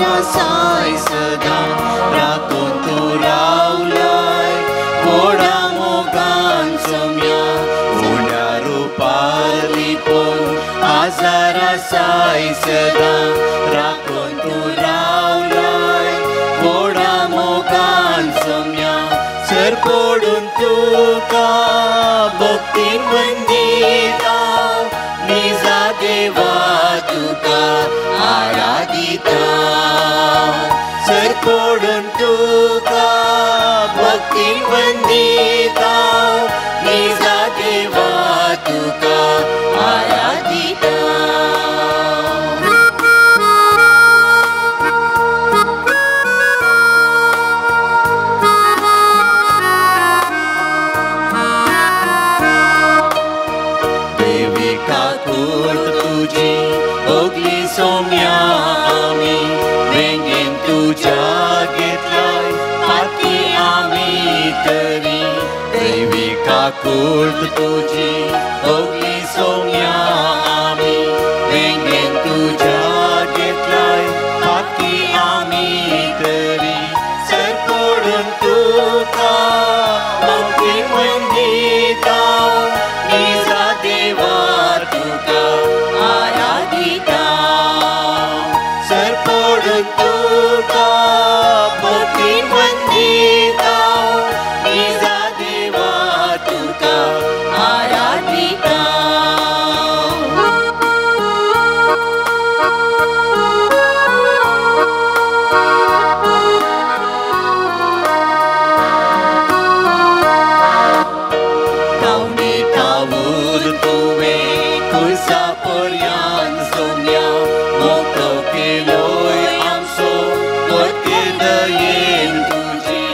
आसाय सदां राखून तूं रावलाय व्हडा मोगान सोम्या उण्या रुपार लिपोवन आजार आसाय सदां राखून तूं रावलाय व्हडा मोगान सोम्या सर पडून तुका भक्तीन वंदिता निजा देवा तुका आराधिता सर पडून तुका भक्तीन वंदिता निजा देवा तुका आराधिता. देवी काकूट तुजी भोगली सोम्या आमी वेंगेन तुज्या घेतलाय फाटी आमी तरी देवी काकूट तुजी भोगली सोम्या आमी वेंगेन तुज्या घेतलाय फाटी आमी तरी सर पडून तुका भक्तीन वंदिता निजा देवा तुका आराधिता सर पडून तुका भक्तीन वंदिता निजा देवा तुका आराधिता. कावणे तावूर तुवें कुसा पर्यान सोम्या मोको केलोय आमचो मोटे दयेन तुजी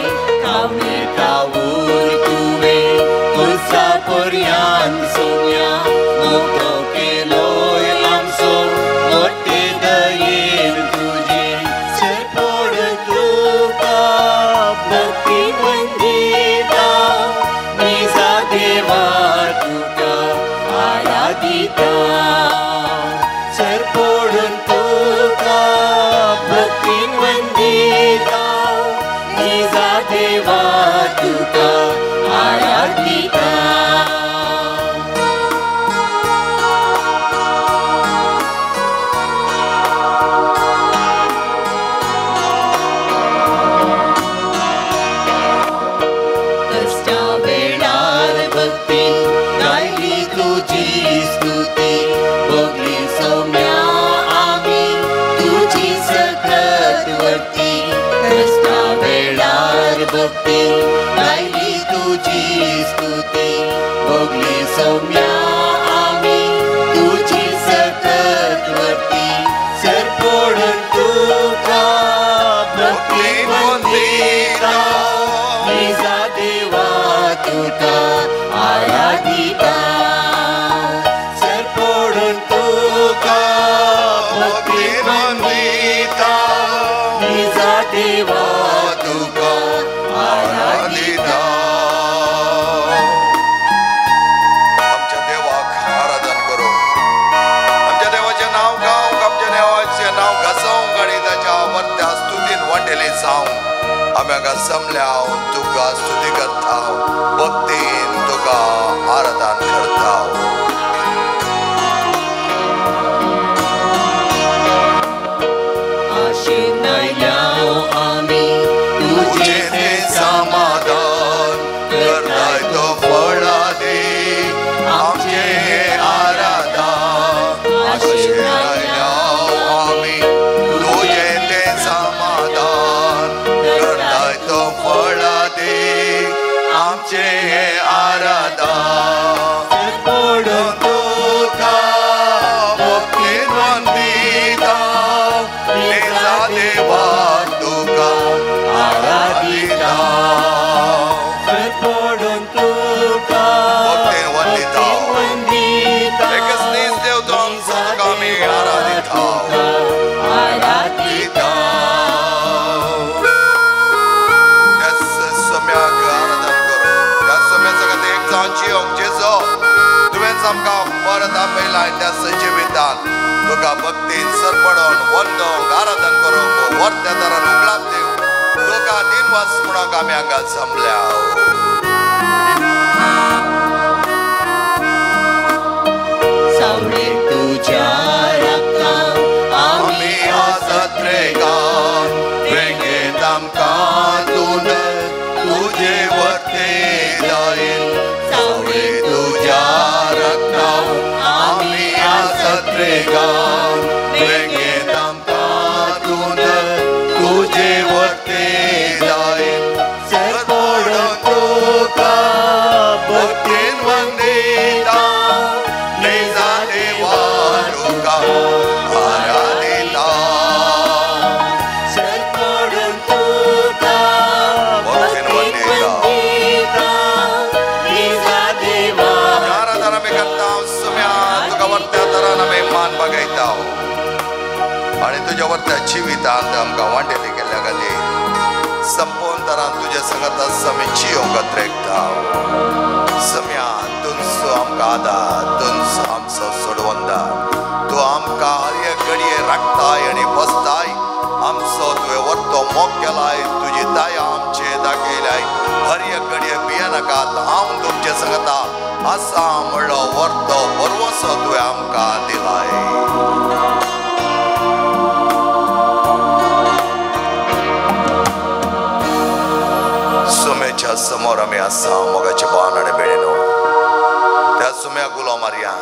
कावणे तावूर तुवें कुसा पर्यान सोम्या मोको केलोय आमचो मोटे दयेन तुजी सर पडून तुका भक्तीन वंदिता निजा देवा तुका आराधिता सर पडून तुका भक्तीन वंदिता निजा देवा तुका आराधिता. कश्टा वेळार भक्तीन गायली तुजी स्तुती भोगली सौम्या आमी तुजी सकत वर्ती कश्टा वेळार भक्तीन गायली तुजी स्तुती भोगली सौम्या आमी तुजी सकत वर्ती सर पडून तुका भक्तीन वंदिता निजा देवा तुका आराधिता सर पडून तुका भक्तीन वंदिता निजा देवा तुका आराधिता. आमच्या देवाक आराधन करू, आमच्या देवाचें नांव गावंक, आमच्या देवाचें नांव गाजोवंक आनी ताच्या वर्त्या स्तुतीन वांटेली जावंक आमी हांगा जमल्या. तुका स्तुती करता, भक्तीन तुका आराधन करता. आशेन आयल्या आमी तुजें तुजें समाधान करताय तो फळा दी आमचें आराधन. आशेन आयल्या आमी तुजें तें समाधान करताय तो फळा दी आमचें आराधन. सर पडून तुका भक्तीन वंदिता निजा देवा तुका आराधिता सर पडून तुका भक्तीन वंदिता. भक्तीन वंदिता एकच नीज देव तो आमचो, तुका आमी आराधिता. आराधिता. त्या सोम्याक आराधन करूं, त्या सोम्याचो खातीर एक जावन जियोंक जेजो तुवेंच आमकां परत आपयला त्या सजिवितान तुका भक्तीन सरपडोन वंदोंक आराधन करूंक वर्त्या दारान उगडाप देव तुका दिनवास म्हणूंक आमी हांगा जमल्या. सावळे तुज्या रक्तान आमी आसात रेगान वेंगेंत आमकां तूं तुजे वरते जायन. सावळे तुज्या रक्तान आमी आसात रेगान वेंगेंत आमकां तूं तुजे वरते जायन. सरपडून तुका भक्तीन वंदिता निजा देवा तुका आराधिता. सरपडून तुका भक्तीन वंदिता निजा देवा. आराधना आमी करता सुम्या तुका वरत्या दरान आमी मान बगयता आनी तुज्या वरत्या जिवितांत आमकां वांटेली केल्ल्या खातीर संपूर्ण तरान तुज्या संगत आमी जियोंक त्रेकता. सम्या तुमचो आमकां आदार, तुमचो आमचो सोडवंदार, तूं आमकां हर एक घडये राखताय आनी बसताय. आमचो तुवें वरतो मोग केलाय, तुजी दया आमचे दाखयल्याय. हर एक घडये भियेनाकात, हांव तुमचे संगता आसा म्हणलो वरतो भरवंसो तुवें आमकां दिलाय. सुम्याच्या समोर आमी आसा मोगाचे भावान आनी भयणीनो, त्या सुम्याक उलो मारया,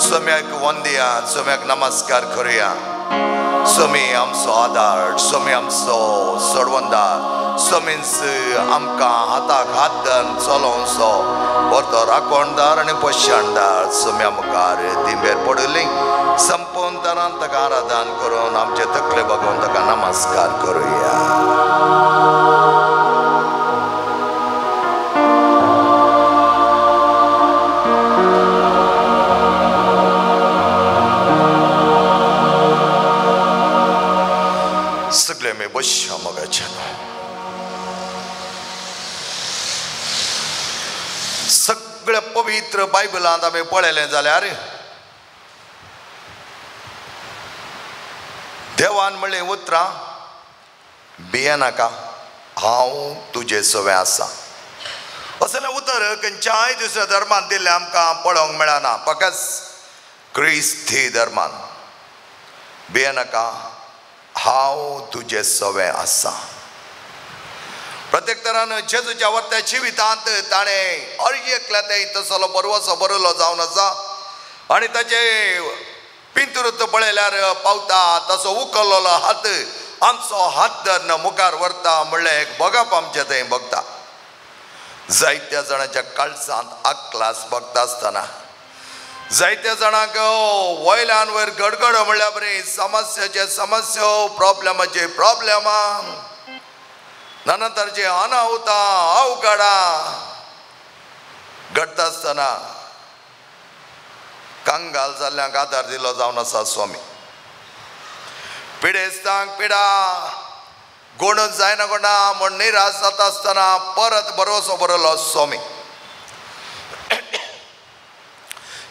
सुम्याक वंदया, सुम्याक नमस्कार करुया. सुमी आमचो आदार, सुमी आमचो सोडवंदार, सुमीच आमकां हाताक हात धरून चलोवचो परतो राखणदार आनी पोशाणदार. सुम्या मुखार दिंबेर पडुली संपूर्ण तरान ताका आराधन करून आमचे तकले बगोवन ताका नमस्कार करुया. सगळे मी बसया मोगाच्या. सगळे पवित्र बायबलांत आमी पळयलें जाल्यार देवान म्हणलें उतरां भियेनाका, हांव तुजे सवें आसा. असलें उतर खंयच्याय दुसऱ्या धर्मान दिल्लें आमकां पळोवंक मेळना, फकत क्रिस्ती धर्मान. भियेनाका, हांव तुजे सवें आसा. प्रत्येक तरान जेजूच्या वरत्या जिवितांत ताणें हर एकल्या ते तसलो बरवसो बरयलो जावन आसा आनी ताचे पिंतुरुत पळयल्यार पावता तसो उखल्लो हात आमचो हात धरून मुखार व्हरता म्हणलें एक बगप आमचें थंय बगता. जायत्या जाणांच्या काळजांत आकलास बगता आसतना जायत्या जाणांक वयल्यान वयर गडगड म्हणल्यार बरी समस्याचे समस्यो, प्रॉब्लेमाचे प्रॉब्लेमां, नाना तरेचे अनाहुता अवघडा घडटा आसतना कंगाल जाल्ल्यांक आदार दिलो जावन आसा स्वामी. पिडेस्तांक पिडा गुणूच जायना कोणा म्हूण निराश जाता आसतना परत भरवसो बरयलो स्वामी.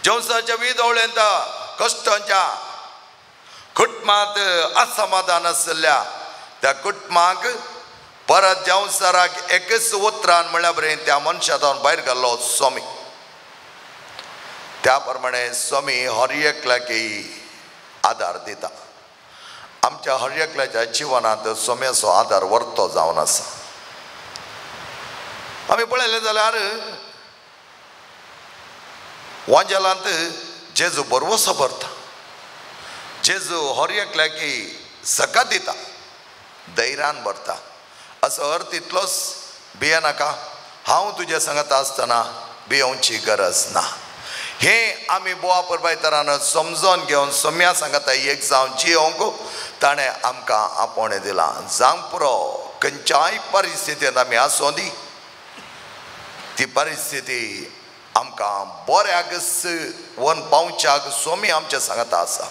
जेवसाच्या विदवळेंत कश्टांच्या कुटुंबांत असमाधान आशिल्ल्या त्या कुटुंबाक परत जेवसाराक एकच उतरान म्हणल्या बरें त्या मनशा जावन भायर घाल्लो स्वामी. त्या प्रमाणे स्वामी हर एकल्याक आदार दिता. आमच्या हर एकल्याच्या जिवनांत स्वाम्याचो आदार वर्तो जावन आसा. आमी पळयलें जाल्यार वांजेलांत जेजू भरवसो भरता, जेजू हर एकल्याक सकात दिता, धैर्यान भरता. असो अर्थ इतलोच, भियेनाका, हांव तुज्या संगत आसतना भियोवची गरज ना. हें आमी बोवा परबायतरान समजून घेवन सम्या सांगता एक जावन जियोंक ताणें आमकां आपोवणें दिलां. जावंक पुरो खंयच्याय परिस्थितींत आमी आसूं दी, ती परिस्थिती आमकां बऱ्याक वन पावच्याक स्वामी आमच्या सांगता आसा.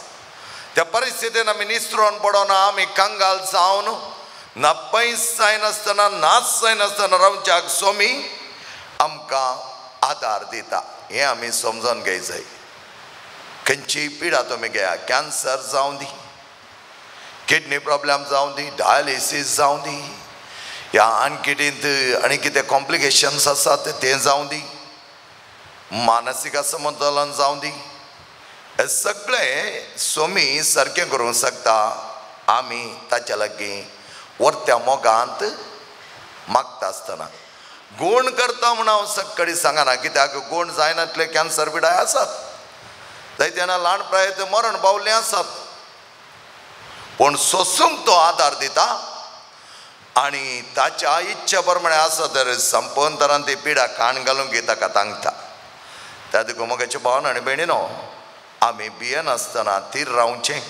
त्या परिस्थितीन आमी निसरोन पडोना, आमी कंगाल जावन ना पयस जायनासतना नाच जायनासतना रावच्याक स्वामी आमकां आदार दिता. हें आमी समजून घेय जाय. खंयची पिडा तुमी घेया, कॅन्सर जावं दी, किडनी प्रॉब्लेम जावं दी, डायलिसीस जावं दी, ह्या आनी किडींत आनी कितें कॉम्प्लिकेशन्स आसात तें जावं दी, मानसीक असमतोलन जावं दी, हे सगळें सोमी सारकें करूंक शकता आमी ताच्या लागीं वर्त्या मोगांत मागता आसतना. गूण करता म्हूण हांव सगळी सांगना, कित्याक गूण जायनातले कॅन्सर पिडाय आसात, जायते जाणां ल्हान प्रायेत मरण पावल्लीं आसात, पूण सोसूंक तो आदार दिता आनी ताच्या इच्छा प्रमाणे आसा तर संपन्न तरान ती पिडा कान घालूंक ताका तांगता. त्या देखून म्हज्या भावन आनी भयणीनो, आमी भियेनासतना थीर रावचें,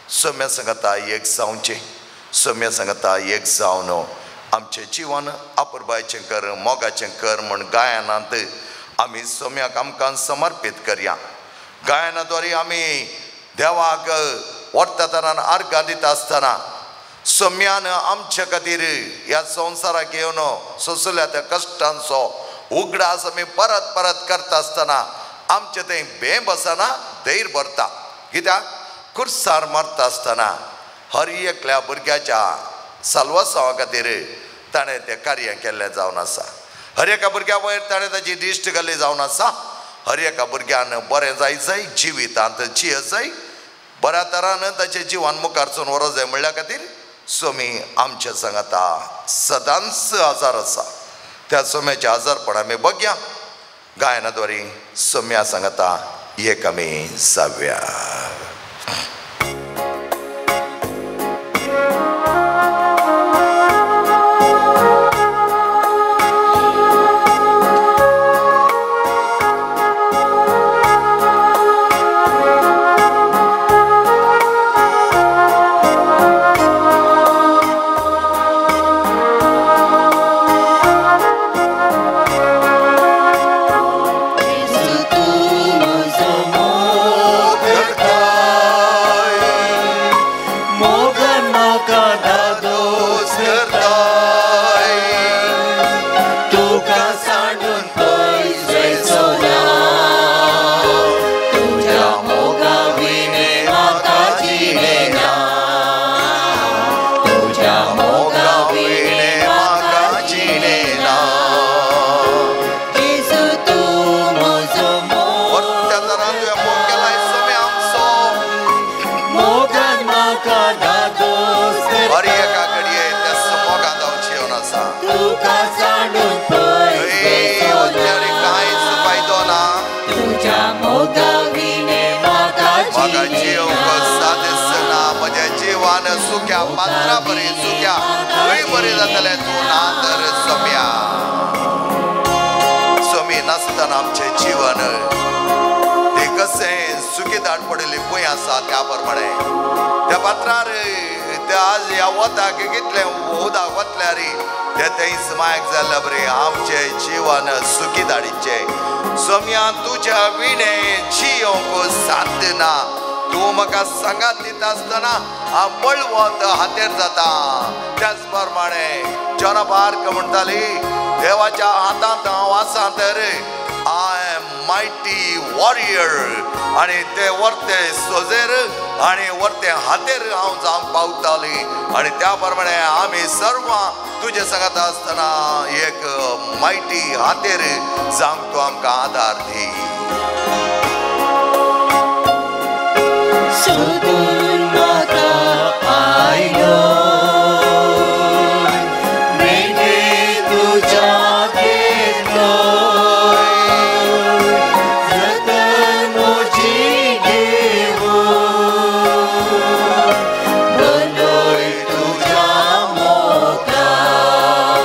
सोम्या सांगता एक जावचें, सोम्या सांगता एक जावन आमचें जिवन अपुरबायचें कर, मोगाचें कर म्हूण गायनांत आमी सोम्याक आमकां समर्पीत करया. गायना द्वारे आमी देवाक व्हडल्या तरान आर्गां दिता आसतना सोम्यान आमचे खातीर ह्या संवसाराक येवन सोंसल्या त्या कश्टांचो उगडास आमी परत परत करता आसतना आमचें थंय भें बसना, धैर्य भरता. कित्याक कुर्सार मारता आसतना हर एकल्या भुरग्याच्या साल्वासांवा खातीर ताणें तें कार्य केल्लें जावन आसा. हर एका भुरग्या वयर ताणें ताची दिश्ट घाल्ली जावन आसा. हर एका भुरग्यान बरें जाय जाय, जिवितांत जियेत जाय, बऱ्या तरान ताचें जिवन मुखार व्हरो जाय म्हणल्या खातीर सोमी आमच्या सांगाता सदांच आजार आसा. त्या सोम्याच्या आजारपण आमी बघया गायना द्वारे सोम्या सांगाता एक आमी जाव्या. सुक्या पात्रा बरी सुक्या खंय बरें जातलें तूं ना तर सोम्या. सोमी नासतना आमचें जिवन तें कशें सुकी दाट पडिल्ली भूंय आसा त्या प्रमाणे त्या पात्रार त्या आज ह्या वताक कितलें उदक वतल्यार तें थंयच मायक जाल्ल्या बरें आमचें जिवन सुकी दाडीचें. सोम्या तुज्या विणें जियोंक साध्य ना, तूं म्हाका सांगात दिता आसतना हांव बळवंत हातेर जाता. त्याच प्रमाणे जॉन बार्क म्हणटाली, देवाच्या हातांत हांव आसा तर I am mighty warrior, आनी ते वर्ते सोजेर आनी वर्ते हातेर हांव जावंक पावताली. आनी त्या प्रमाणे आमी सर्वां तुजे सांगात आसतना एक मायटी हातेर जावंक तूं आमकां आदार दी. सोदून म्हाका आयलो मेने तुज्या घेतलो, जतन म्हजी घेवन बनय तुज्या मोगान.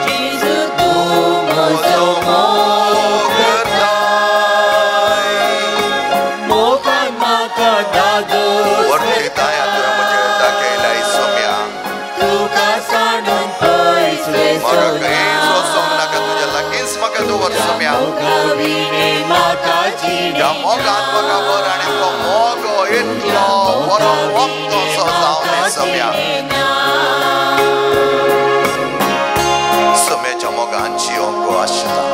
जेजू तूं म्हजो मोग करताय, मोगान म्हाका ह्या मोगान म्हाका भर आनी तो मोग इतलो बरो वखदोसो जावन दी सोम्या. सोम्याच्या मोगान जियोंक आशिल्ला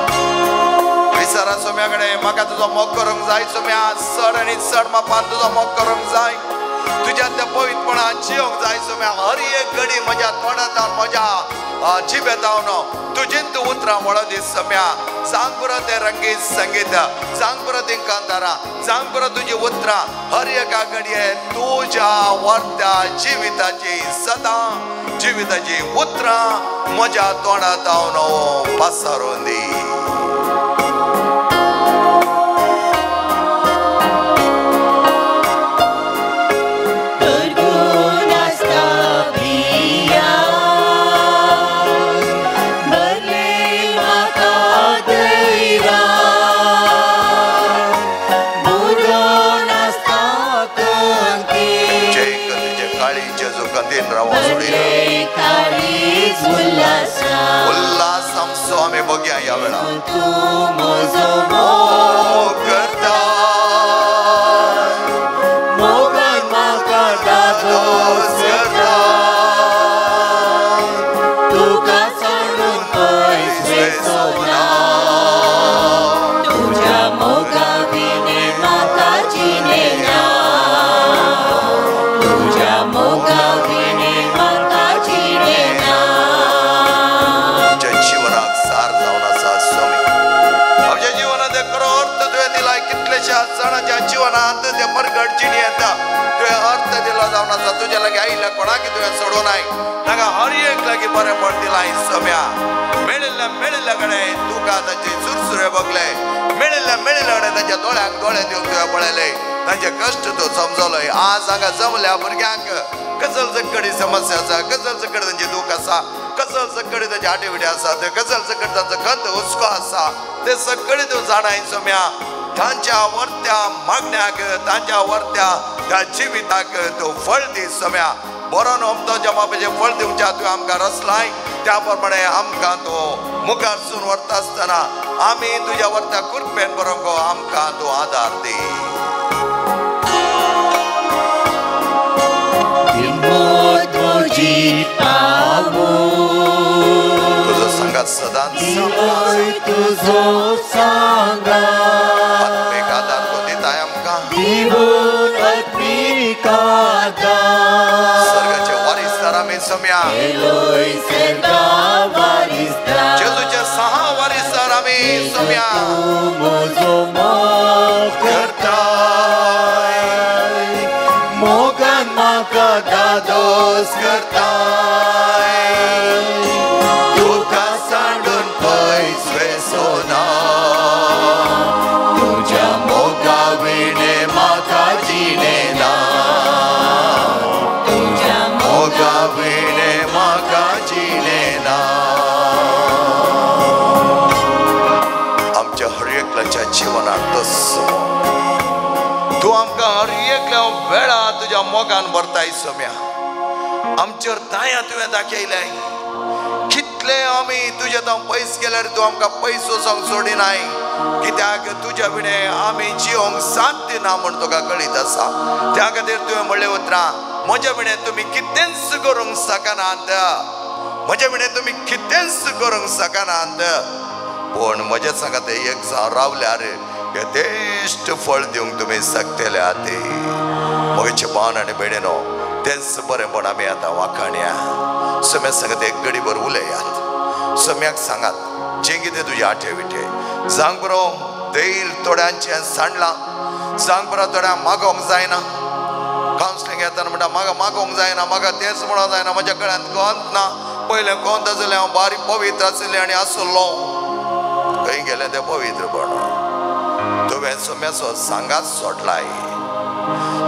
विचारा सोम्या कडेन, म्हाका तुजो मोग करूंक जाय सोम्या, चड आनी चड मापान तुजो मोग करूंक जाय. तुज्या त्या पवित्रपणान जियोंक जाय सोम्या. हर एक घडी म्हज्या तोंडांत म्हज्या जिबेतावन तुजींत उतरां वळो दी सोम्या. सांग पुरो तें रंगीत संगीत, सांग पुरो तीं कांतारां, सांग पुरो तुजी उतरां हर एका घडये तुज्या वर्त्या जिविताची सदां जिविताची उतरां म्हज्या तोंडांत पसरून दी. उल्हास आमचो आमी बघया ह्या वेळा. मोग करता मोगान म्हाका धादोस करता, तुका सांडून पयस वचना, तुज्या मोगा विणे म्हाका जिणें ना, तुज्या मोगा विणे म्हाका जिणें ना. कितलेश्या जाणांच्या जिवनांत ते परगट जिणेंत तुवें अर्थ दिलो जावन आसा. तुज्या लागीं आयिल्ल्या कोणाक तुवें सोडूं नाय, ताका हर एक लागीं बरेंपण दिलां सोम्या. मेळिल्ल्या मेळिल्ल्या कडेन तुका तांचे सुरसुरे भोगले, मेळिल्ल्या मेळिल्ल्या कडेन तांच्या दोळ्यांक दोळे दिवन तुवें पळयले, तांचे कश्ट तूं समजलोय. आज हांगा जमल्या भुरग्यांक कसल सकडी समस्या आसा, कसल सकडी तांची दूख आसा, कसल सकडी तांचे आटेविटे आसा, ते कसल सकडी तांचो खंत हुस्को आसा, ते सगळे तूं जाणाय सोम्या. तांच्या वर्त्या मागण्याक, तांच्या वर्त्या त्या जिविताक तूं फळ दी सोम्या. बरो अमतो जमापेचें फळ दिवच्या तुवें आमकां रचलाय, त्या प्रमाणे आमकां तूं मुखार सून व्हरता आसतना आमी तुज्या वर्त्या कृपेन बरोवंक आमकां तूं आदार दी. तुजो सांगात सदांच तुजो सांगात आत्मीक आदार तो दिताय आमकां. स्वर्गाचे वारिसदार आमी सोम्या, जेजूचे सहा वारिसदार आमी सोम्या. करताय मोगान म्हाका धादोस करताय, तुका सांडून पयस वचना, तुज्या मोगा विणे म्हाका जिणें ना, तुज्या मोगा विणे म्हाका जिणें ना. आमच्या हर एकल्याच्या जिवनात तसो तूं आमकां हर एकल्या वेळा तुज्या मोगान भरताय सोम्या. आमचेर दया तुवें दाखयल्याय. कितले आमी तुज्या तो पयस गेल्यार तूं आमकां पयस वचोंक सोडिनाय, कित्याक तुज्या विणे आमी जिवंक साध्य ना म्हूण तुका कळीत आसा. त्या खातीर तुवें म्हणलें उतरां, म्हज्या विणे तुमी कितेंच करूंक शकनात, म्हज्या विणे तुमी कितेंच करूंक शकनात, पूण म्हज्या सांगात एक जावं रावल्यार यथेश्ट फळ दिवंक तुमी शकतले. आती म्हजें बाण आनी भेणेनो तेंच बरेंपण आमी आतां वाखाणया. सम्या सांगात एक गडीभर उलयात, सम्याक सांगात जें कितें तुजे आठे विठे सांग बरो. दैर थोड्यांचें सांडलां, सांग बरो थोड्यांक मागोवंक जायना. कावन्सिलींग येतना म्हणटा म्हाका मागोवंक जायना, म्हाका तेंच म्हणूंक जायना, म्हज्या गळ्यांत गोंत ना. पयलें गोंत आसलें, हांव बारीक पवित्र आसलें आनी आसलो, खंय गेलें तें पवित्रपण. तुवें सम्याचो सांगात सोडलाय,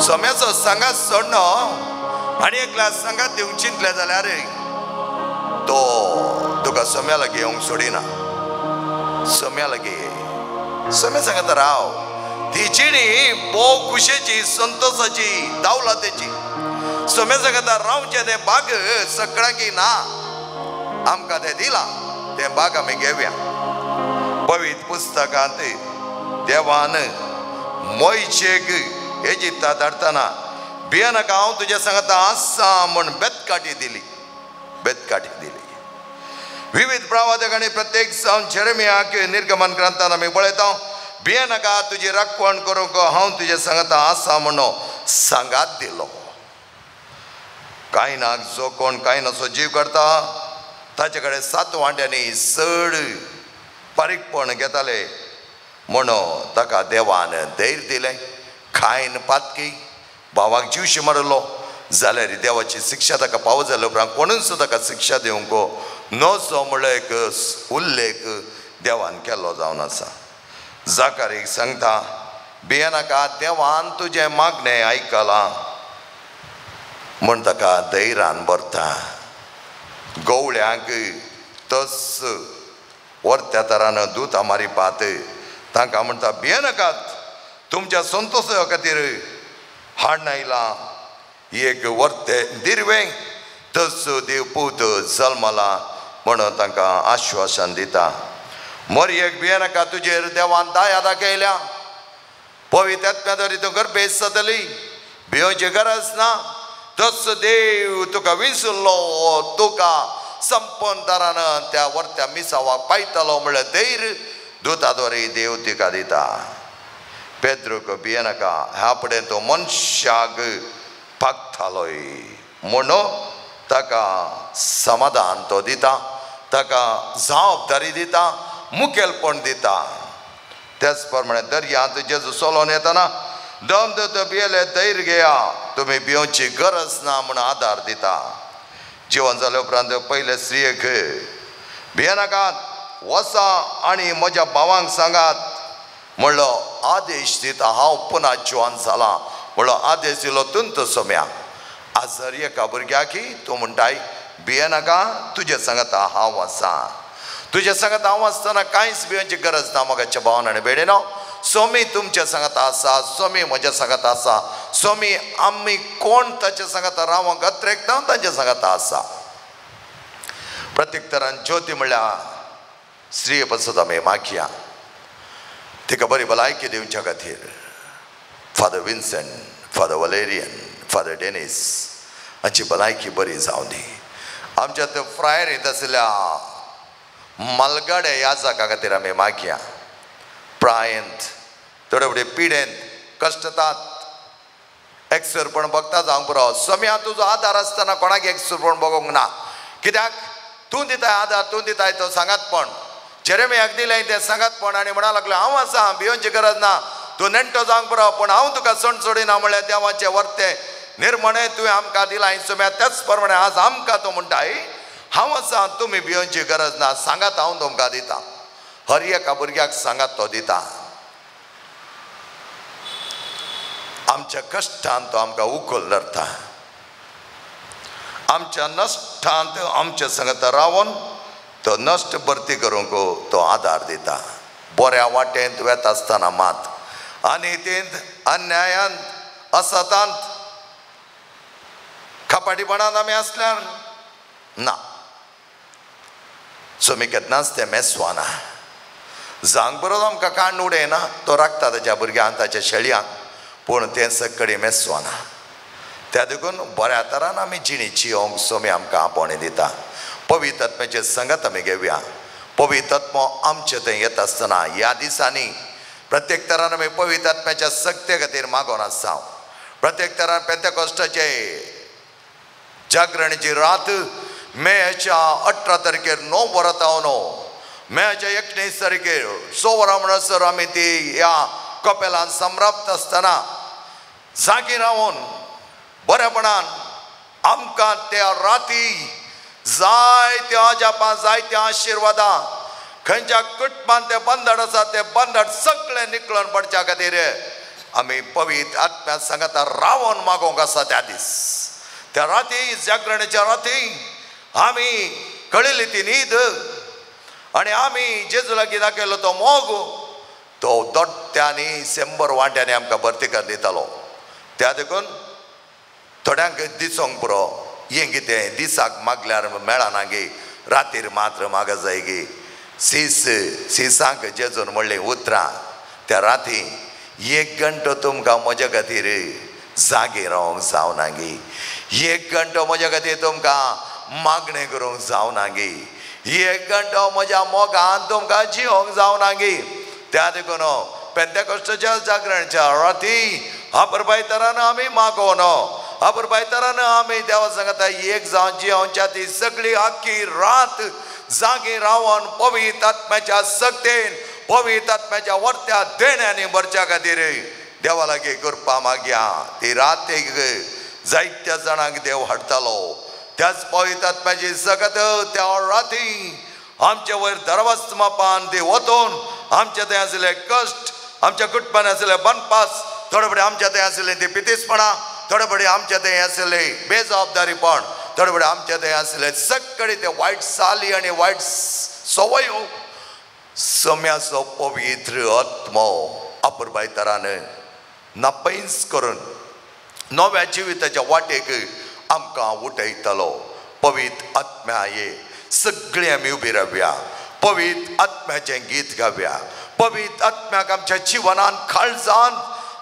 सम्याचो सांगात सोडनो आनी एकल्या सांगात दिवंक चिंतलें जाल्यार तो तुका सम्या लागीं येवंक सोडिना. सम्या लागीं सम्या सांगता राव, ती जिणी भोव खुशेची, संतोषाची, दावलातेची. सम्या सांगता रावचें तें बाग सगळ्यांकी ना, आमकां तें दिलां, तें बाग आमी घेवया. पवित्र पुस्तकांत देवान मोयचेक एजिप्ता धाडटना भियेनाका हांव तुज्या सांगता आसा म्हूण बेतकाठी दिली, बेतकाठी दिली. विविध प्रवादक आनी प्रत्येक जावन जेरेमियाक निर्गमन ग्रंथान आमी पळयता, भियेनाका तुजी राखवण करूंक हांव तुज्या सांगता आसा म्हणून सांगात दिलो. कायनाक जो कोण कायनाचो जीव करता ताचे कडेन 7 वांट्यांनी चड बारीकपण घेताले म्हणून ताका देवान धैर्य दिलें. खायन पातकी भावाक जिवशी मारलो जाल्यार देवाची शिक्षा ताका पावो जाल्या उपरांत कोणूच ताका शिक्षा दिवंक नजो म्हणलो एक उल्लेख देवान केल्लो जावन आसा. जाकारीक सांगता भियेनाका, देवान तुजें मागणें आयकलां म्हण ताका धैर्यान भरता. गवळ्यांक तस वर्त्या तरान दुतां मारिपात तांकां म्हणटा भियेनाकात, तुमच्या संतोशा खातीर हाडून आयलां एक वर्ते दिर्वें, तस देव पूत जल्मला म्हणून तांकां आश्वासन दिता. मोरयेक भियेनाका, तुजेर देवान दया दाखयल्या, पवित्र आत्म्या तूं गर्भेस्त जातली, भियोवची गरज ना, तस देव तुका विसरलो, तुका संपन्न त्या वर्त्या मिसावाक पायतलो म्हणल्यार धैर्य दुताद्वारे देव तिका दिता. पेद्रूक भियेनाका, ह्या फुडें तो मनशाक पागतालोय म्हणून ताका समाधान तो दिता, ताका जबाबदारी दिता, मुखेलपण दिता. त्याच प्रमाणे दर्यांत जेजू चलोवन येतना दम दत भियेले धैर्य घेया, तुमी भियोवची गरज ना म्हूण आदार दिता. जिवन जाल्या उपरांत पयले स्त्रियेक भियेनाकात, वसा आनी म्हज्या भावांक सांगात म्हणलो आदेश दिता, हांव पुना जिवन जालां म्हणलो आदेश दिलो तुंत सोम्या. आज जर एका भुरग्याक तूं म्हणटाय भियेनाका, तुजे सांगता हांव आसा, तुजे सांगता हांव आसतना कांयच भियोवची गरज ना. मोगाच्या भावान आनी भयणीनो, सोमी तुमच्या सांगता आसा, सोमी म्हज्या सांगता आसा, सोमी आमी कोण ताच्या सांगता रावंक अत्रेकता तांच्या सांगता आसा. प्रत्येक तरान ज्योती म्हणल्यार स्त्रिये पसत आमी मागया तिका बरी भलायकी दिवच्या खातीर Father Vincent, Father Valerian, Father Denis हांची भलायकी बरी जावं दी. आमच्या त्या फ्रायरींत आशिल्ल्या मालगाडे ह्या जागा खातीर आमी मागया. प्रायेंत थोडे फुडें पिडेंत कश्टतात एकसुरपण बघता जावंक पुरो. सोम्या तुजो आदार आसतना कोणाक एकसुरपण बघूंक ना, कित्याक तूं दिताय आदार, तूं दिताय तो सांगातपण. जेरेमियाक दिलें तें सांगातपण आनी म्हणा लागलो हांव आसा, भियोवची गरज ना, तूं नेणटो जावंक पुरो, पूण हांव तुका सण सोडिना म्हणल्यार देवाचें वर्तें निर्मणें तुवें आमकां दिलां सोम्या. त्याच प्रमाणे आज आमकां तूं म्हणटाय हांव आसा, तुमी भियोवची गरज ना, सांगात हांव तुमकां दिता. हर एका भुरग्याक सांगात तो दिता. आमच्या कश्टान तो आमकां उखल धरता, आमच्या नश्टांत आमच्या सांगता रावन तो नश्ट भरती करूंक तो आदार दिता. बऱ्या वाटेंत वेता आसतना मात अनितींत, अन्यायांत, असतांत, कपाटीपणांत आमी आसल्यार ना. सोमी केन्नाच तें मेसवाना. जावंक बरो आमकां कांड उडयना, तो राखता ताच्या भुरग्यांक, ताच्या शेळयांक, पूण तें सकडी मेसवाना. त्या देखून बऱ्या तरान आमी जिणी जियोंक सोमी आमकां आपोवणें दिता. पवित्र आत्म्याचें संगत आमी घेवया. पवित्र आत्मो आमचे थंय येता आसतना ह्या दिसांनी प्रत्येक तरान आमी पवित्र आत्म्याच्या सक्ते खातीर मागोन आसा. प्रत्येक तरान पेंतेकोस्टाचे जागरणीची रात मेच्या 18 तारखेर 9 वरां जावन मेच्या 19 तारखेर 6 वरां म्हणसर आमी ती ह्या कपेलान सम्राप्त आसतना जागी रावन बरेपणान आमकां त्या राती जायत्या अजापां, जायत्या आशिर्वादां, खंयच्या कुटुंबान ते बंधन आसा ते बंधन सगळें निकळून पडच्या खातीर आमी पवित्र आत्म्या सांगता रावन मागोवंक आसा. त्या दीस, त्या राती, जागरणेच्या राती आमी कळिल्ली ती न्हीद आनी आमी जेजू लागीं दाखयलो तो मोग तो दोट्ट्यांनी 100 वांट्यांनी आमकां भरती कर दितालो. त्या देखून थोड्यांक दिसोंक पुरो हें कितें दिसाक मागल्यार मेळना गे, रातीर मात्र माग जाय गे. सीस सिसांक जेजून म्हणलें उतरां त्या राती 1 घंटो तुमकां म्हज्या खातीर जागे रावंक जावना गे, 1 घंटो म्हज्या खातीर तुमकां मागणें करूंक जावना गे, 1 घंटो म्हज्या मोगान तुमकां जिवंक जावना गे. त्या देखून पेंतेकोस्टाच्या जागरणच्या राती अपुरबाय तरान आमी मागोवन अपुरबायतरान आमी देवा सांगता एक जावन जियोवच्या ती सगळी आख्खी रात जागे रावन पवित्र आत्म्याच्या सक्तेन पवित्र आत्म्याच्या वर्त्या देण्यांनी भरच्या खातीर देवा लागीं कृपा मागया. ती रातीक जायत्या जाणांक देव हाडटालो. त्याच पवित्र आत्म्याची सकत त्या राती आमचे वयर दरवाज मापान ती वतून आमच्या थंय आशिल्ले कश्ट, आमच्या कुटुंबान आशिल्ले बनपास, थोडे फुडें आमच्या थंय आशिल्ले ती पितीसपणां, थोडे फुडें आमच्या थंय आशिल्ले बेजबाबदारीपण, थोडे फुडें आमच्या थंय आशिल्ले सगळे ते वायट साली आनी वायट सवयो सम्याचो पवित्र आत्मो अपुरबायतरान नापैंस करून नव्या जिविताच्या वाटेक आमकां उठयतलो. पवित्र आत्म्या ये सगळीं आमी उबी रावया, पवित्र आत्म्याचें गीत गावया. पवित्र आत्म्याक आमच्या जिवनान काळजान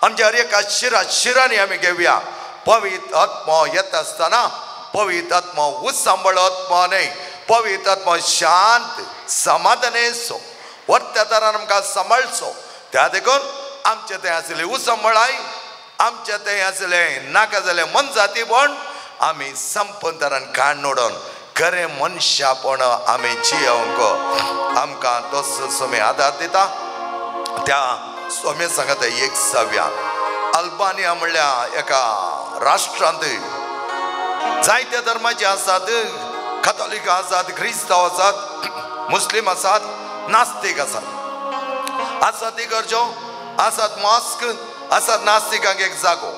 आमच्या हर एका शिरा शिरांनी आमी घेवया. पवित्र आत्मो येता आसतना पवित्र आत्मो उत्सांबळ आत्मो न्हय, पवित्र आत्मो शांत समाधानेचो वर्त्या तरान आमकां सांबाळचो. त्या देखून आमचे थंय आशिल्ले उसंबळाय, आमचे थंय आशिल्ले नाका जाल्ले मनजातीपण आमी संपन्न काण उडोवन खरें मनशापण आमी जियोवंक आमकां तो स्वामी आदार दिता. त्या स्वामी सांगता एक सव्या अल्बानिया म्हणल्या एका राष्ट्रांत जायत्या धर्माचे आसात, कथोलिक आसात, क्रिस्तांव आसात, मुस्लीम आसात, नास्तीक आसात. आसात इगर्जो, आसात मॉस्क, आसात नास्तिकांक एक जागो,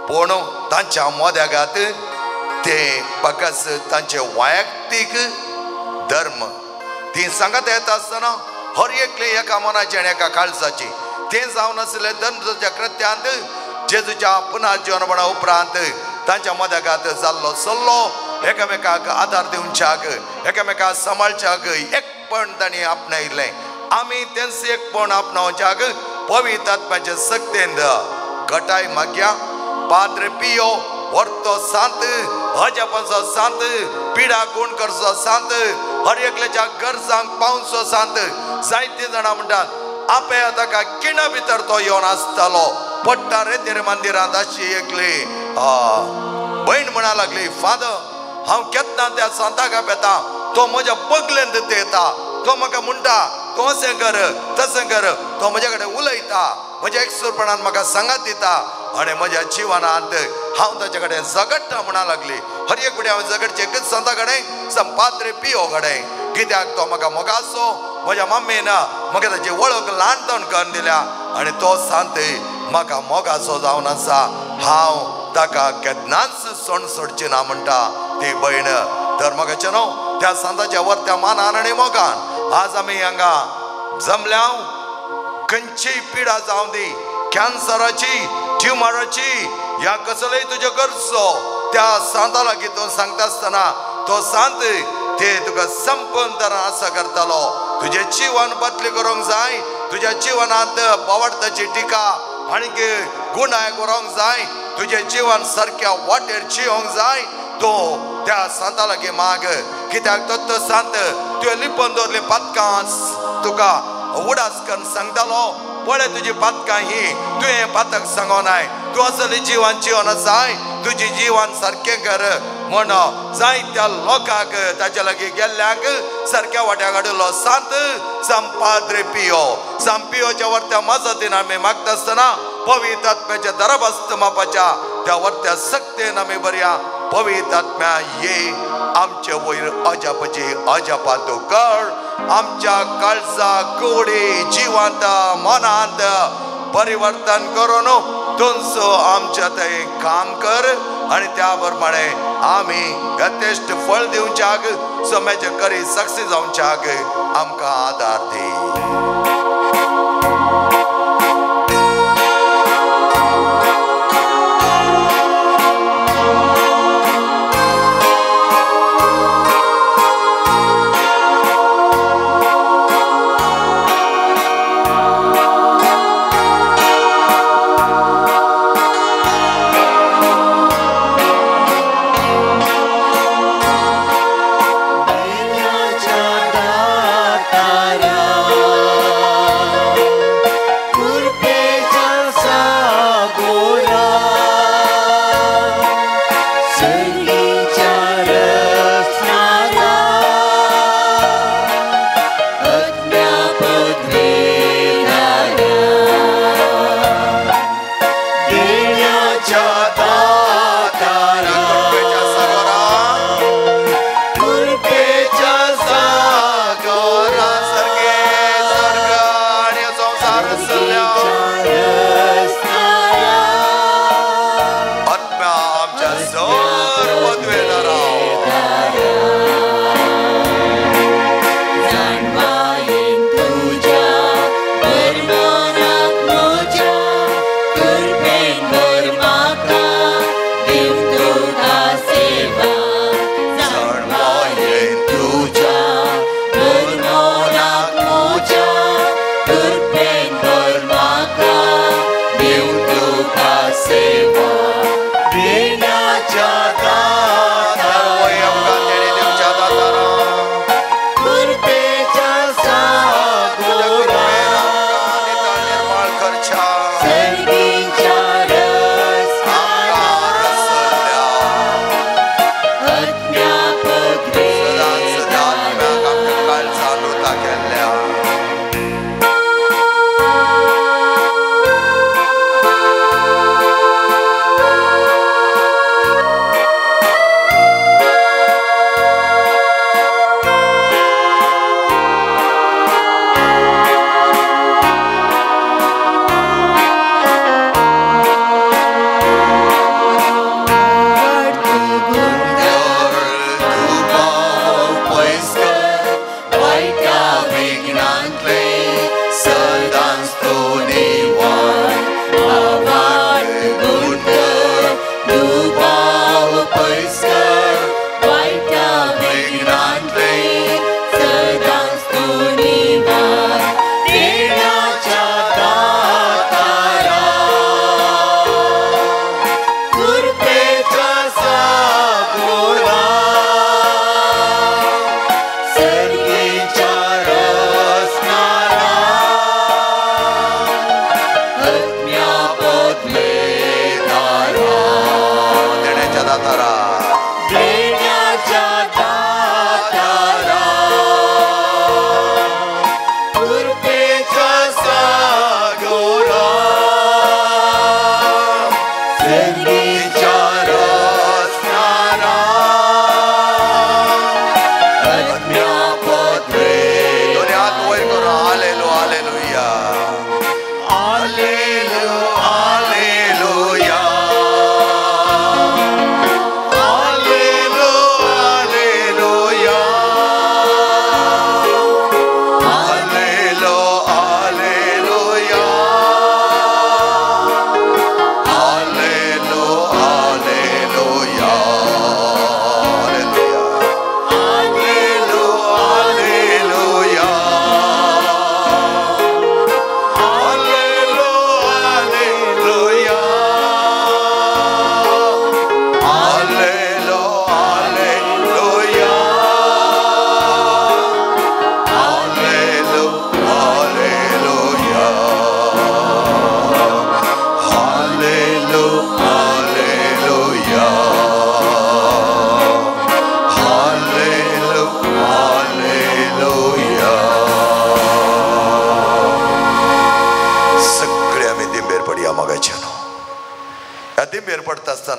पूण तांच्या मोद्यागात ते फकत तांचे वैयक्तीक धर्म ती सांगत येता आसतना हर एकले एका मनाची आनी एका काळजाची तें जावन आशिल्लें धर्माच्या कृत्यांत जेजूच्या पुनर्जीवनपणा उपरांत तांच्या मदगात जाल्लो सल्लो एकामेकाक आदार दिवच्याक, एकामेकाक सांबाळच्याक एकपण तांणी आपणायलें. आमी तेंच एकपण आपणावच्याक पवित्र आत्म्याचे सक्तेन घटाय मागया. पाद्रे पियो वर्तो सांत, अजापांचो सांत, पिडा गुण करचो सांत, हर एकल्याच्या गरजांक पावचो सांत. जायते जाणां म्हणटात आपे ताका किणा भितर तो येवन आसतालो. पडटा रे तेरे मंदिरांत अशी एकली भयण म्हणा लागली, फादर हांव केन्ना त्या सांताक येता तो म्हज्या बगलेंत येता, तो म्हाका म्हणटा तूं अशें कर तशें कर, तो म्हज्या कडेन उलयता, म्हज्या एकसुरपणान म्हाका सांगात दिता आनी म्हज्या जिवनांत हांव ताच्या कडेन झगडटा म्हणा लागली. हर एक फुडें हांव झगडचें एकच सांता कडेन, संपाद्रे पियो कडेन, कित्याक तो म्हाका मोगाचो, म्हज्या मम्मीन म्हाका ताची वळख ल्हानपण करून दिल्या आनी तो सांत म्हाका मोगाचो जावन आसा, हांव ताका केन्नाच सोण सोडची ना म्हणटा ती भयण. तर म्हाका न्हू त्या सांताच्या वर्त्या मानान आनी मोगान आज आमी हांगा जमल्या. खंयचीय पिडा जावं दी, कॅन्सराची, ट्युमराची, ह्या कसलेय तुज्यो गरजो त्या सांता लागीं तूं सांगता आसतना तो सांत ते तुका संपूर्ण तरान आसा करतालो. तुजें जिवन बदली करूंक जाय, तुज्या जिवनांत बावडताची टिका आनी गुणाय करूंक जाय, तुजें जिवन सारक्या वाटेर जिवंक जाय, तो त्या सांता लागीं माग. कित्याक तो तो सांत तुवें लिपोवन दवरली पातकां तुका उडास करून सांगतालो, पळय तुजी पातकां ही, तुवें पातक सांगोनाय, तूं असली जिवन जिवन आसाय, तुजी जिवन सारकें कर म्हण जायत्या लोकांक ताच्या लागीं गेल्ल्यांक सारक्या वाट्याक हाडिल्लो सांत संपाद्रे पियो. संपियोच्या वर्त्या मजतीन आमी मागता आसतना पवित्र आत्म्याच्या दरबस्त मापाच्या त्या वर्त्या सक्तेन आमी बरया. पवित्र आत्म्या ये आमचे वयर अजापाची अजापा तूं कर, आमच्या काळजा कुडी जिवांत मनांत परिवर्तन करून तुमचो आमच्या थंय काम कर आनी त्या प्रमाणे आमी यथेश्ट फळ दिवच्याक सम्याचे करी सक्सेस जावच्याक आमकां आदार दी. दातारा।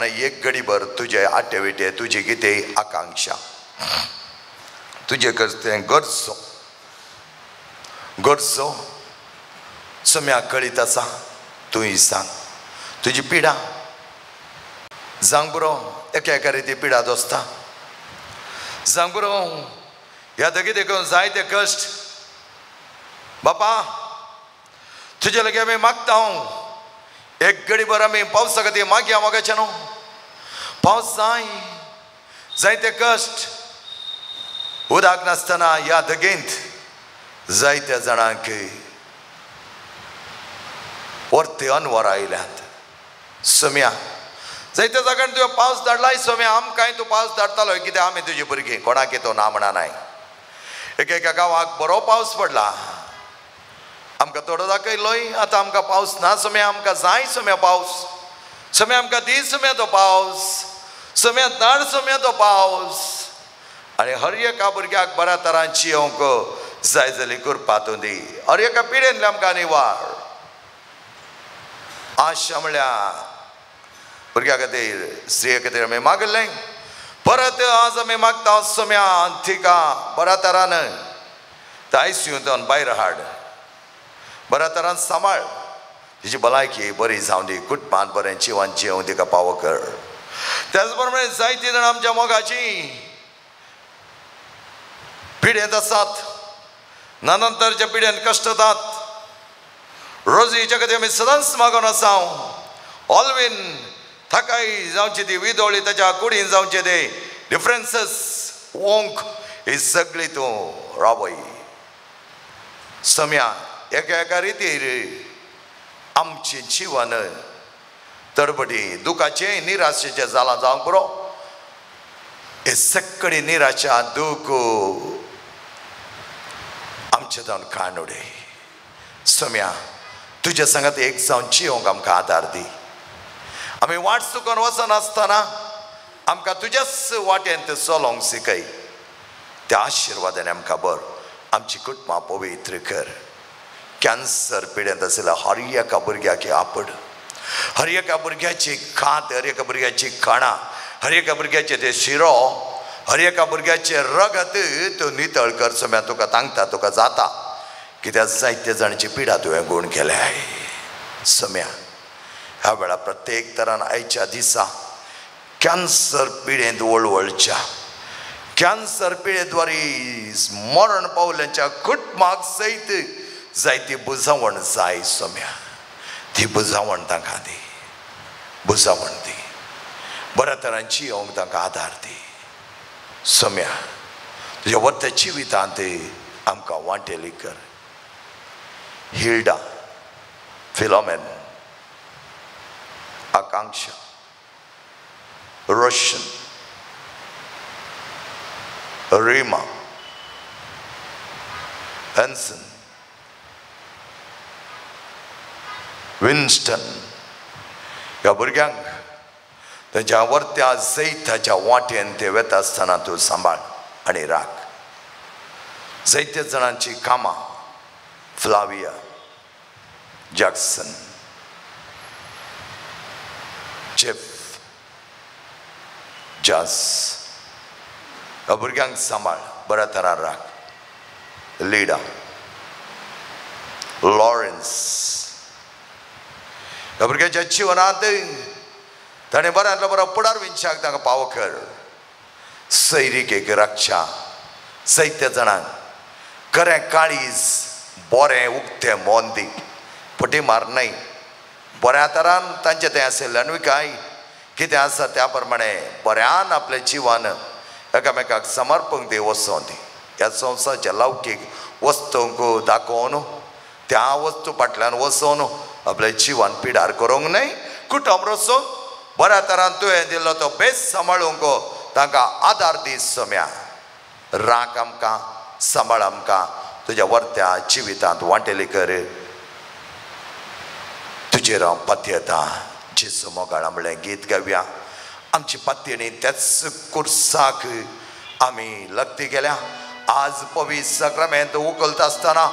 नासतना एक घडीभर तुजे आटे विटे तुजी कितें आकांक्षा तुजे कसतें गरजो गरजो सम्या कळीत आसा तूंय सांग तुजी पिडा जावंक पुरो एका एका रिती पिडा दोसता जावंक पुरो ह्या दगी देखून जायते कश्ट बापा तुजे लागीं आमी मागता हांव एक घडीभर आमी पावसा खातीर मागया मागाचें न्हू पावस जाय जायते कश्ट उदक नासतना ह्या दगेंत जायत्या जाणांक परते अनवर आयल्यात सम्या जायत्या जाग्यान तुवें पावस धाडलाय सम्या आमकांय तूं पावस धाडटालो कित्याक आमी तुजी भुरगीं कोणाक तो ना म्हणा नाय एका एका गांवाक बरो पावस पडला आमकां थोडो दाखयलोय आतां आमकां पावस ना सम्या आमकां जाय सम्या पावस सम्या आमकां दी सम्या तो पावस सम्या धाड सम्या तो पावस आनी हर एका भुरग्याक बऱ्या तरांची येवंक जाय जाली कृपा तूं दी हर एका पिडेंतले आमकां निवार आशा म्हळ्यार भुरग्या खातीर स्त्रिये खातीर आमी मागलें परत आज आमी मागता सम्या थिका बऱ्या तरान आयसीयूंतल्यान भायर हाड बऱ्या तरान सांबाळ तिची भलायकी बरी जावं दी कुटुंबांत बरें जिवन जिवं तिका पावो कर त्याच प्रमाणे जायतीं जाणां आमच्या मोगाची पिडेंत आसात नानंतरच्या पिडेंत कश्टतात रोजीच्या खातीर आमी सदांच मागून आसा ऑलवीन थाकाय जावची ती विदोळी ताच्या कुडीन जावचे ते डिफरन्सीस ओंक ही सगळी तूं रावय सम्या एका एका रितीर आमचें जिवन तडबडी दुखाचें निराशेचें जालां जावंक पुरो हे सगळी निराशा दूख आमचें जावन काण उडय सम्या तुज्या सांगात एक जावन जिवंक आमकां आदार दी आमी वाट चुकोन वचनासतना आमकां तुज्याच वाटेन चलोवंक शिकय त्या आशिर्वादान आमकां बर आमची कुटुंबां पवित्र कर कॅन्सर पिडेंत आशिल्ल्या हर एका भुरग्याक आपड हर एका भुरग्याची खात हर एका भुरग्याची खाणां हर एका भुरग्याचे ते शिरो हर एका भुरग्याचें रगत तूं नितळ कर सम्या तुका तांकता तुका जाता कित्याक जायते जाणांची पिडा तुवें गूण केल्या सम्या ह्या वेळा प्रत्येक तरान आयच्या दिसा कॅन्सर पिडेंत वळवळच्या कॅन्सर पिडेद्वारे मरण पावल्यांच्या कुटुंबाक सयत जायती बुजावण जाय सम्या ती बुजावण तांकां दी बुजावण दी बऱ्या तरांची येवंक तांकां आदार दी सम्या तुज्या वर्त्या जिवितांत आमकां वांटेली कर हिल्डा फिलोमेन आकांक्षा रोशन रीमा एन्सन विन्स्टन ह्या भुरग्यांक तांच्या वर्त्या जैताच्या वाटेन ते वेता आसतना तूं सांबाळ आनी राख जायत्या जाणांची कामां फ्लाविया जॅक्सन जेफ जास ह्या भुरग्यांक सांबाळ बऱ्या तरान राख लिडा लॉरेन्स ह्या भुरग्यांच्या जिवनांत ताणें बऱ्यांतलो बरो पुडार विनशाक तांकां पावो कर सैरिकेक राखच्या जायत्या जाणांक खरें काळीज बरें उक्तें मन दी फटी मार न्हय बऱ्या तरान तांचें तें आशिल्लें न्हय काय कितें आसा त्या प्रमाणे बऱ्यान आपलें जिवन एकामेकाक समर्पण दी वचों दी ह्या संवसाराच्या लौकीक वस्तूंक दाखोवन त्या वस्तू फाटल्यान वचोन आपलें जिवन पिडार करूंक न्हय कुटुंब रचून बऱ्या तरान तुवें दिल्लो तो बेस सांबाळूंक तांकां आदार दी सम्या राख आमकां सांबाळ आमकां तुज्या वर्त्या जिवितांत वांटेली कर तुजेर हांव पातयेता जेजू मोगाळा म्हणलें गीत गावया आमची पातयेणी त्याच कुर्साक आमी लग्ती गेल्या आज पवित्र सक्रमेंत उखलता आसतना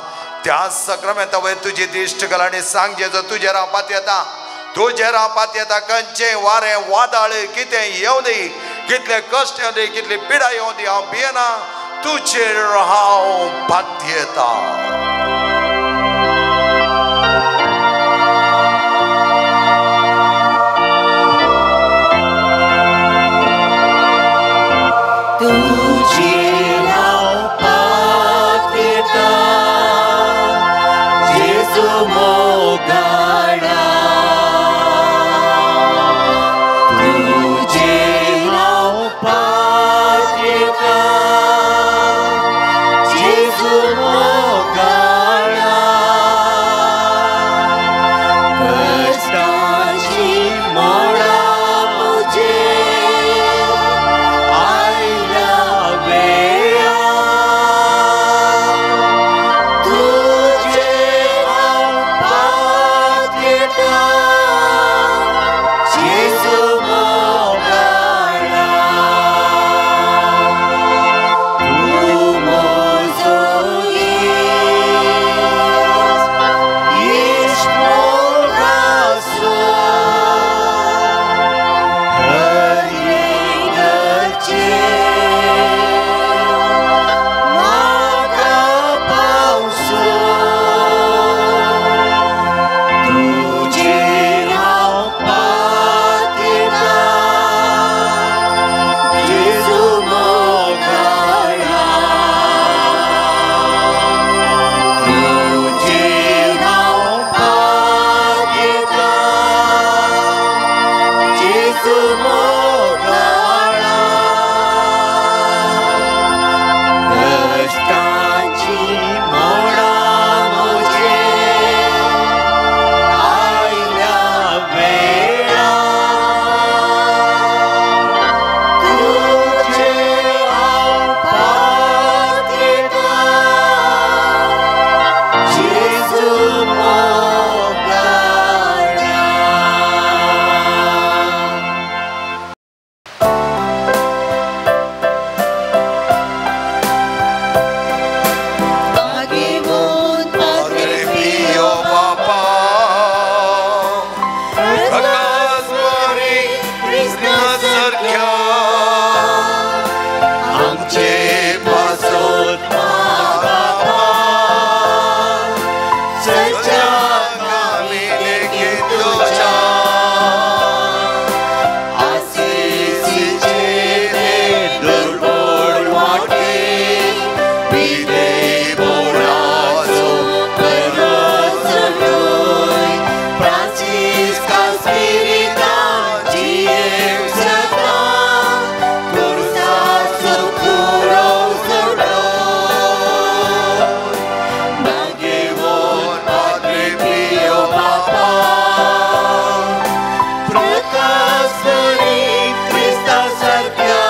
त्या सक्रमेंता वयर तुजी दिश्ट घाल आनी सांग जेजू तुजेर हांव पातयेता तुजेर हांव पातयेता. खंयचें वारें वादळ कितें येवं दी, कितले कश्ट येवं दी, कितली पिडा येवं दी, हांव भियेना, तुजेर हांव पातयेता. तुजेर हांव पातयेता जेजू मोगाळा, तुजेर हांव पातयेता जेजू मोगाळा. कश्टांची मोडां म्हजेर आयल्या वेळा, तुजेर हांव पातयेता जेजू मोगाळा. तूं म्हजो इश्ट, इश्ट मोगाचो, हर एक गरजेक म्हाका पावसो. तुजेर हांव पातयेता जेजू मोगाळा, तुजेर हांव पातयेता जेजू मोगाळा. कश्टांची मोडां म्हजेर आयल्या वेळा, तुजेर हांव पातयेता जेजू मोगाळा. मागीर पाद्रे पियो बापा, प्रकाशवाणी क्रिस्ता सारख्या, आमचे पासत मागपा, सज्जा आमी लेगीत तुज्या, आसिसीचे ते दुर्बळ वाटेक विधेयपणाचो परस न्हय, फ्रांसिस्का स्पिरितान जियेवं सदां, खुर्साचो कुरोव सोडोवन. मागीर पाद्रे पियो बापा, प्रकाशवरी क्रिस्ता सारक्या,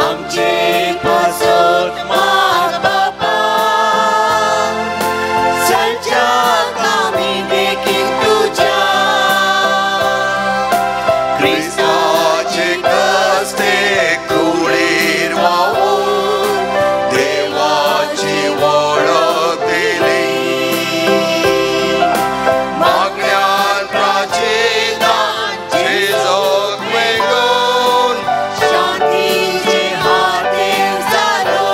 आमचे पासत माग बापा, सज्जा कामी देखीक तुज्या. क्रिस्ताचे कस्ते कुळीर वावून देवाची वळख दिली. मागण्यान प्राचीनान जेजूक मेगून शांतीचे हातीर जालो.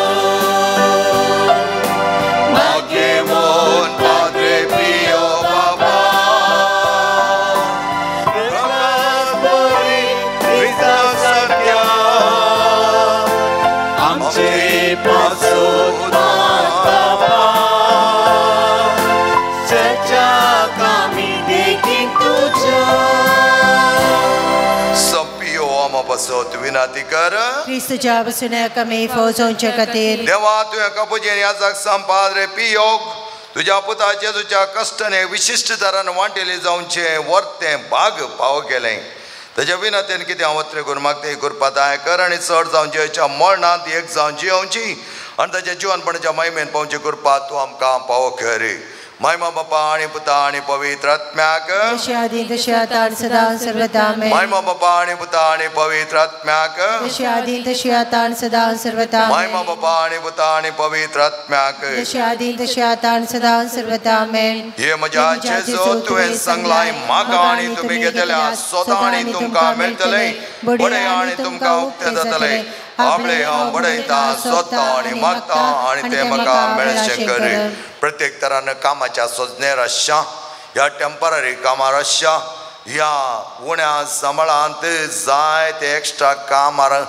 मागेवन पाद्रे पियो बापा, प्रकाशवरी क्रिस्ता सारक्या, आमचे पासत माग बापा, सज्जा कामी देखीक तुज्या. सपियो आमा पासत विनंती कर. क्रिस्तुच्या बसून कमी फौजोंच्या खातीर देवा, तुवें कपुजेन याजक संपाद्रे पियोग तुज्या पुता जेजूच्या कश्टाने विशिश्ट तरान वांटेले जावचें वर्तें भाग पाव केलें. ताच्या विनंतीन कितें हांव वत्रे करून मागता कृपा दाय कर आनी चड जावन जियेच्या मरणांत एक जावन जियोवची आनी ताच्या जिवनपणाच्या महिमेन पावची कृपा तूं आमकां पावो कर. महिमा बापा आणि पुता आणि पवित्र आत्म्याक जशी आदी तशी आता आणि सदा सर्वदा आमेन। महिमा बापा आणि पुता आणि पवित्र आत्म्याक जशी आदी तशी आता आणि सदा सर्वदा आमेन। महिमा बापा आणि पुता आणि पवित्र आत्म्याक जशी आदी तशी आता आणि सदा सर्वदा आमेन। हे म्हज्या जेजू तुवें सांगलाय म्हाका आनी तुमी घेतल्या स्वता आनी तुमकां मेळटलें बडय आनी तुमकां उक्तें जातलें। आपले हांव बडयता स्वता आनी मागता आनी तें म्हाका मेळचें कर। प्रत्येक तरान कामाच्या सोजनेर आसच्या ह्या टेंपररी कामार आसच्या ह्या उण्या सांबाळांत जाय ते एक्स्ट्रा कामार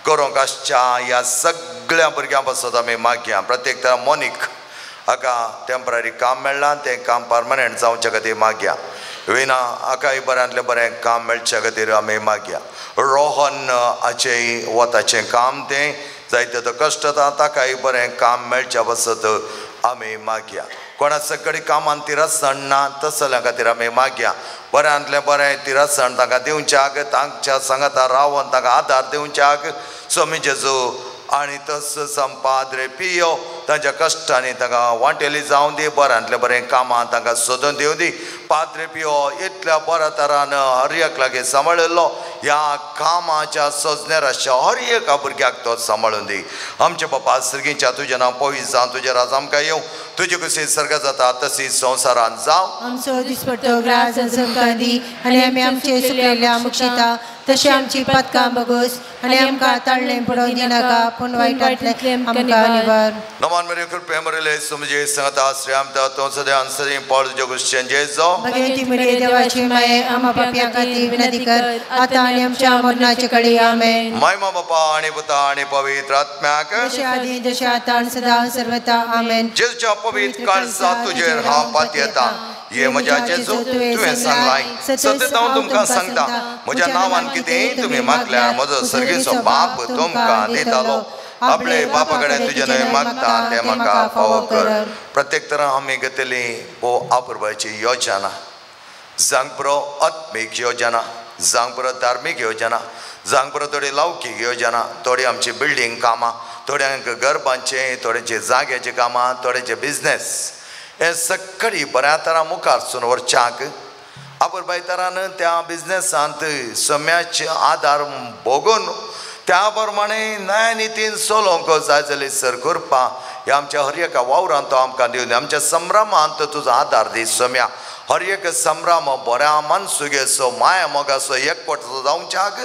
करूंक आसच्या ह्या सगळ्या भुरग्यां पासत आमी मागया। प्रत्येक तरा मोनीक हाका टेंपररी काम मेळ्ळां तें काम परमनंट जावचे खातीर मागया। विना हाकाय बऱ्यांतलें बरें काम मेळचे खातीर आमी मागया। रोहन हाचें वताचें काम तें जायते तो कश्ट जाता ताकाय बरें काम मेळच्या पासत आमी मागया। कोणा सगळी कामान तिरसण ना तसल्या खातीर आमी मागया। बऱ्यांतलें बरें तिरसण तांकां दिवच्याक तांच्या सांगाता रावन तांकां आदार दिवच्याक स्वामी जेजू आनी तस संपाद्रे पियो तांच्या कश्टांनी तांकां वांटेली जावं दी। बऱ्यांतलें बरें कामां तांकां सोदून दिवं दी। पाद्रे पियो इतल्या बऱ्या तरान हर एक लागीं सांबाळिल्लो ह्या कामाच्या सोजनेर आसच्या हर एका भुरग्याक तो सांबाळून दी। आमचे बापा सर्गीच्या तुजें नांव पवित्र जावं, तुजें राज आमकां येवं, तुजी कशी सर्ग जाता तशी संवसारांत जावं। आमचो दिसपट्टो ग्रास आमकां दी आनी आमी आमचे सुकलेल्या मुक्षिता तशी आमची पातकां बगोस आनी आमकां ताळणें पडोवंक दिनाका पूण वायटांतलें आमकां निवार। नमान मेरे कृपे मरेले समजे संगता श्रीआमता तो सदां सदी पाळ जगुश्चें जेजो भगवती मरिये देवाची माये आम्हा पाप्यां खातीर विनंती कर आता आनी आमच्या मरणाचे कडी आमेन। महिमा बापा आनी पुता आनी पवित्र आत्म्याक जशी आदी तशी आता आनी सदा सर्वदा आमेन। जेजूच्या पवित्र काळजा तुजेर हांव पातयेता। हे म्हज्या जेजू तुवें सांगलाय सतत हांव तुमकां सांगता म्हज्या नांवान कितेंय तुमी मागल्यार म्हजो सर्गेचो बाप तुमकां दितालो। आपले बापा कडेन तुजें न्हय मागता तें म्हाका फावो कर। प्रत्येक तरा आमी घेतली हो आपुरबायची योजना जावंक पुरो आत्मीक योजना, जावंक पुरो धार्मीक योजना, जावंक पुरो थोडी लौकीक योजना, थोडी आमची बिल्डींग कामां, थोड्यांक घर बांदचें, थोड्यांचे जाग्याचें कामां, थोड्यांचे बिजनेस हे सगळी बऱ्या तरा मुखार सून व्हरच्याक आपुरबाय तरान त्या बिजनेसांत सम्याचे आदार भोगून त्या प्रमाणे न्याय नितीन चलोवंक जाय जाल्यार सर करपा ह्या आमच्या हर एका वावरांत तो आमकां दिवन आमच्या संभ्रमांत तुजो आदार दी सम्या। हर एक संभ्रम बऱ्या मनसुगेचो माया मोगाचो एकवट जावच्याक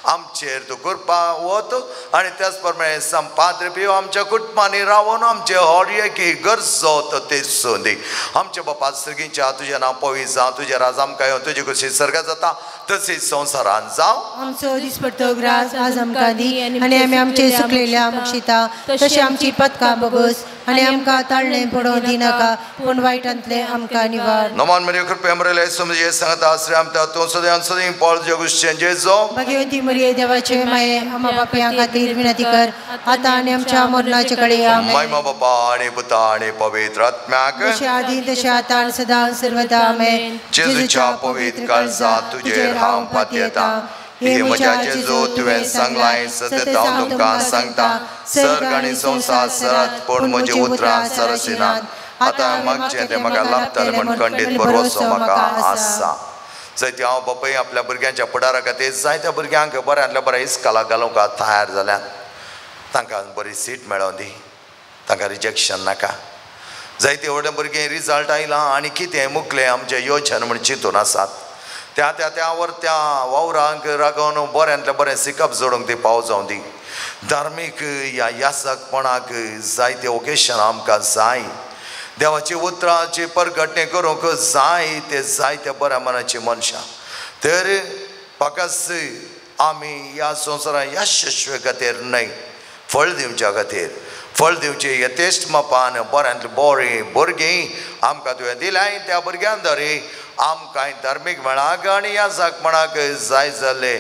आमचेर तूं कृपा वत आनी त्याच प्रमाणे संपाद्रे पियो आमच्या कुटुंबांनी रावन आमचे हर एक गरजो तो ते सोदी। आमच्या बापा सर्गीच्या तुजें नांव पवित्र जावं, तुजें राज आमकां येवं, तुजी कशी सर्गात जाता तशी संवसारांत जावं। आमचो दिसपट्टो ग्रास आज आमकां दी आनी आमी आमचे सुकलेल्या मुक्षिता तशी आमची पदकां बगोस आनी आमकां ताळणें पडोवंक दिनाका पूण वायटांतलें आमकां निवार। नमान मेरे कृपे मरेले समजे संगता श्रीआमता तो सदां सदी पाळ जगुश्चें जेजो भगवती मरिये देवाचे माये आम्हा पाप्यां खातीर विनंती कर आता आनी आमच्या मरणाचे कडी आमेन। महिमा बापा आनी पुता आनी पवित्र आत्म्याक जशी आदी तशी आता आनी सदा सर्वदा आमेन। जेजूच्या पवित्र काळजा तुजेर हांव पातयेता। हे म्हज्या जेजू तुवें सांगलाय सतत हांव तुमकां सांगता सर्ग आनी संवसार सरत पूण म्हजी उतरां सरसिनात। आतां मागचें तें म्हाका लाभतलें म्हण खंडीत भरवसो म्हाका आसा। जायते हांव बापूय आपल्या भुरग्यांच्या फुडारा खातीर जायत्या भुरग्यांक बऱ्यांतल्या बऱ्या इस्कालाक घालूंक तयार जाल्यात तांकां बरी सीट मेळों दी, तांकां रिजेक्शन नाका। जायते व्हडले भुरगें रिजल्ट आयलां आनी कितें मुकलें आमचें योजन म्हण चिंतून आसात त्या त्या त्यावर त्या वावरांक रागोवन बऱ्यांतलें बरें शिकप जोडूंक ती पाव जावं दी। धार्मीक ह्या यासकपणाक जायते ओकेशन आमकां जाय, देवाची उतरांची परगटणी करूंक जाय ते जायते बऱ्या मनाची मनशां तर पाकास आमी ह्या संवसारांत यशस्वी खातीर न्हय फळ दिवच्या खातीर फळ दिवची यथेश्ट मापान बऱ्यांतली बरीं भुरगीं आमकां तुवें दिल्याय त्या भुरग्यां दरी आमकां धार्मीक मेळाक आनी याजकपणाक जाय जाल्ले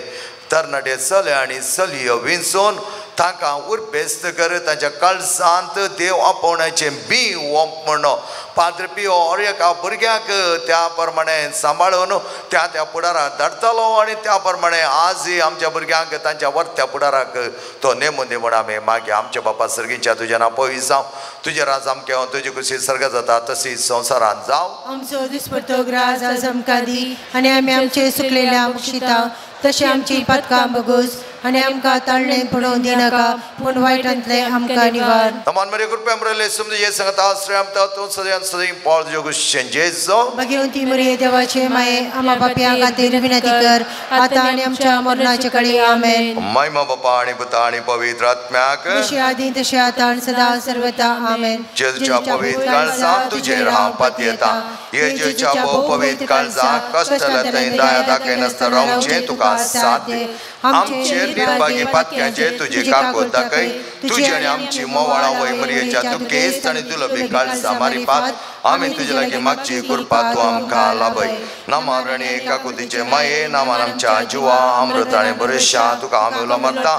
तरणाटे चले आनी चलयो विंचून तांकां उर्बेस्त कर तांच्या काळजांत देव आपोवण्याचें बी ओंप म्हणून पाद्र पियो हर एका भुरग्याक त्या प्रमाणे सांबाळून त्या त्या फुडाराक धाडटलो आनी त्या प्रमाणे आजय आमच्या भुरग्यांक तांच्या वर्त्या फुडाराक तो नेमून दी म्हण आमी मागीर आमच्या बापा सर्गीच्या तुज्या नांव पयस जावं तुजें राज आमचें तुजी खुशी सर्ग जाता तशी संवसारांत जावं. आमचो दिसपडतो ग्रास आज आमकां दी आनी आमी आमचे सुकलेल्या बक्षिता तशें आमची पातकां बगोस आनी आमकां ताळणें पडोवन दिनाका पूण वायटांतलें आमकां निवार. तमान मरे कृपया मरेले समज सांगता आश्रय आमता तूं सदयान सदैव पावल तुज्यो गुश्चें जेजो भगवंती मरिये देवाचे माये आमा पापयां खातीर विनंती कर आतां आनी आमच्या मरणाचे कडेन. आमेन. महिमा बापा आनी पुता आनी पवित्र आत्म्याक जशें आदीं तशें आतां आनी सदां सर्वथा. आमेन. जेजूच्या पवित्र काळजाक तुजेर हांव पातयेता जेजूच्या पवित्र काळजाक कश्ट दया दाखयनासतना रावचें तुका साथ दी. आमचेर निर्भागी पातक्यांचे तुजे काकूत दाखय तुजी आनी आमची मोवाळा वय मरियेच्या दुखेस्त आनी दुलबी काळजा मारिपात आमी तुजे लागीं मागची कृपा तूं आमकां लाभय. नामान आनी काकुतीचे माये नामान आमच्या जिवा अमृत आनी बरेशा तुका आमी उलो मारता.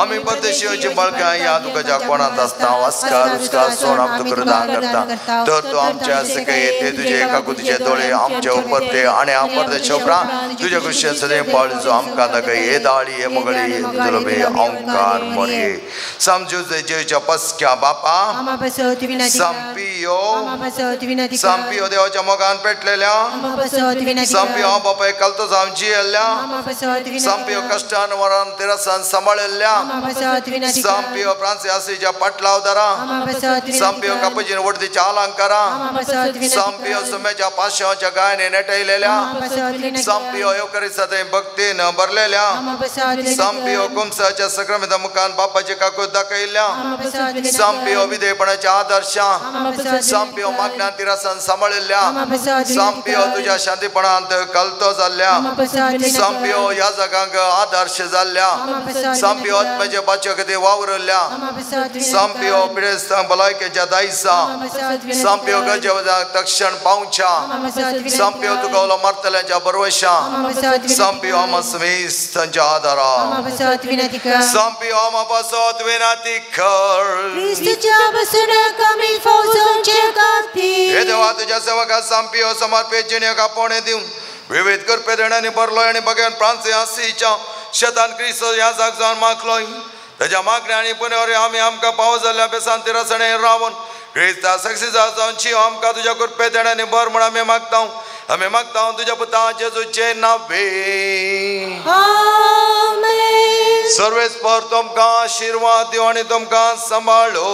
आमी परदेशीची बाळकां ह्या तुकाच्या कोणांत आसता वास्कार उस्कार सोड आम तुका दान करता तर तूं आमच्या सकय ते तुजे काकुतीचे दोळे आमचे उपरते आनी हांव परदेश उपरांत तुज्या कुशेन सदैव पाळजो आमकां दाखय हे दाळी हे मगळी दुलबे ओंकार मोरये. समजू जेच्या पसक्या बापा संपियो संपियो देवाच्या मोगान पेटलेल्या संपियो बापा कलतो जावन जियेल्ल्या संपियो कश्टान वरान तिरसान सांबाळिल्ल्या संपियो फ्रांसियासीच्या पाटलावदारा संपियो कापुजीन वडदीच्या अलंकारा संपियो सुम्याच्या पाशांच्या गायने नेटयलेल्या संपियो येवकरिसांत भक्तीन भरलेल्या संपियो कुमसाच्या सक्रामेंता मुखान बापाचे काकूत दाखयल्ल्या संपियो विधेयपणाच्या आदर्शा संपियो मागण्या तिरसान सांबाळिल्ल्या संपियो तुज्या शांतीपणांत कलतो जाल्ल्या संपियो ह्या जागांक आदर्श जाल्ल्या संपियो आत्म्याचे बाचो खातीर वावरल्या संपियो पिडेस्तांक भलायकेच्या दायसा संपियो गरजेक तक्षण पावच्या संपियो तुका उलो मारतल्यांच्या बरवशा संपियो आमा समेस्तांच्या आदारा संपियो आमा पासत विनंती कर. हे देवा तुज्या सेवका संपियो समर्पित जिणेक आपोवणें दिवन विविध कृपे देण्यांनी भरलोय आनी भगवान फ्रांसियासीच्या शेतान क्रिस्त ह्या जाग जावन मागलोय ताच्या मागण्या आनी पुण्यावर आमी आमकां पावो जाल्ल्या बेसान तिरसणे रावन क्रिस्ता साक्षी जावची आमकां तुज्या कृपे देण्यांनी भर म्हूण आमी मागता. आमी मागता तुज्या पुता जेजूचे नावे. सर्वेस्पर तुमकां आशिर्वाद दिवं आनी तुमकां सांबाळो.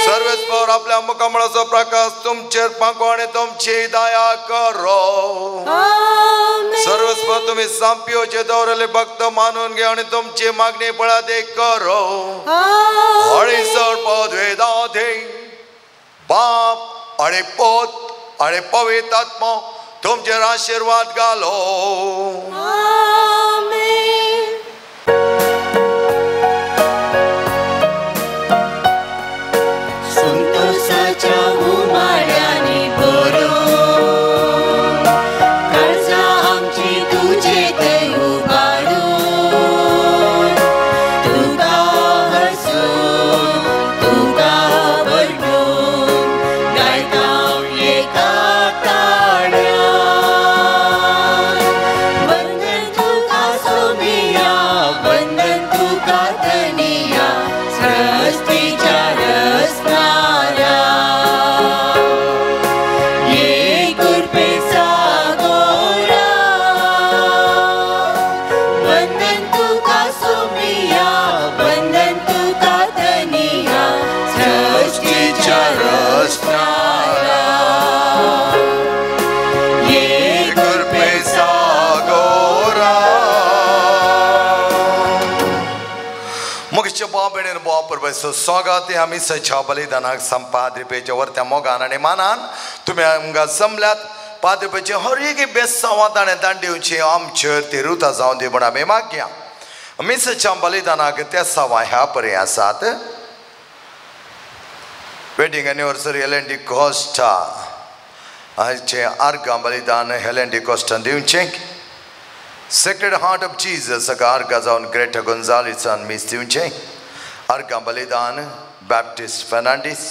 सर्वेस्पर आपल्या मुखामळाचो प्रकाश तुमचेर पांको आनी तुमची दया करो. सर्वेस्पर तुमी सांपियोचे दवरले भक्त मानून घे आनी तुमची मागणी पळादे करो. आनी सर पदवेदाधे बाप आनी पोत आनी पवित्र आत्मो तुमचेर आशिर्वाद घालो. संतोषाच्या उमाळ्यांनी भरून काळजां आमची तुजे थंय उबारून तुका हसून तुका बरडून गायता एका ताळ्यान. वंदन तुका सोमिया वंदन तुका धनिया सृष्टीच्या रचणाऱ्या. ये कृपेचा गोरा वंदन तुका सोमिया वंदन तुका धनिया सृष्टीच्या रचणाऱ्या. ये कृपेचा गोरा. मुख्य बाबेणेन बापर स्वागत आमी सच्या बलिदानाक संपाद्रिपेच्या वरत्या मोगान आनी मानान तुमी आमकां जमल्यात. पाद्रिपेचे हर एक बेसांवात आनी दांड दिवची आमचेर ती रुता जावन दी म्हूण आमी मागया. मिसाच्या बलिदानाक त्या सवा ह्या परी आसात. वेडिंग एनिवर्सरी हेलेनॉस्टा हाचें आर्गां बलिदान हेलेन डी कोस्टान दिवचें. सेक्रेड हार्ट ऑफ जीजस हाका आर्गां जावन ग्रेटा गोंजालिसान मीस दिवचें. आर्गां बलिदान बॅप्टिस्ट फेर्नांडीस,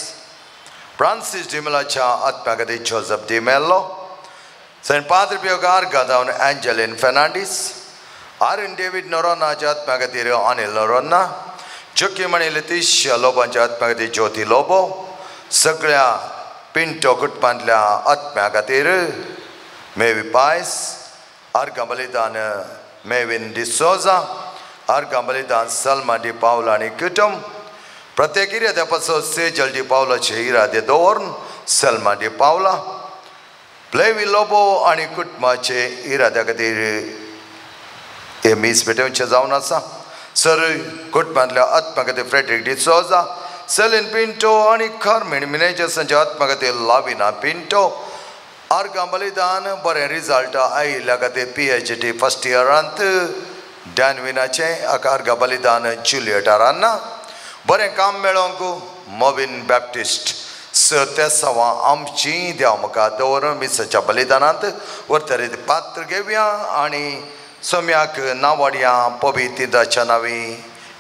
फ्रांसीस डिमेलाच्या आत्म्या खातीर जोजफ डिमेल्लो, सेंट पाद्र पियोक आर्गां जावन एंजलीन फेर्नांडीस, आर्यन डेवीड नोरोनाच्या आत्म्या खातीर अनिल नोरोना, जोकीम आनी लेतिशिया लोबांच्या आत्म्या खातीर ज्योती लोबो, सगळ्या पिंटो कुटुंबांतल्या आत्म्या खातीर मेवी पायस, आर्गां बलिदान मेविन डिसोजा, आर्गां बलिदान सलमा डी पावला आनी कुटुंब, प्रत्येक इराद्या पासून सेजल डी पावलाचे इरादे दवरून सलमा डी पावला, प्लेवी लोबो आनी कुटुंबाचे इराद्या खातीर हे मीस भेटोवचें जावन आसा. सर कुटुंबांतल्या आत्म्या खातीर फ्रेडरीक डिसोजा, सेलीन पिंटो आनी कार्मेन मिनेजसांच्या आत्म्या खातीर लाविना पिंटो. आर्गां बलिदान बरें रिजल्ट आयिल्ल्या खातीर PhD first इयरांत डॅनविनाचें हाका आर्गां बलिदान जुलियट आरान्ना, बरें काम मेळोंक मोविन बॅप्टिस्ट स तेसांवां आमची देव म्हाका दवरून मिसाच्या बलिदानांत वर्तरीत पात्र घेवया आनी सोम्याक नावाडया पवित्राच्या नांवी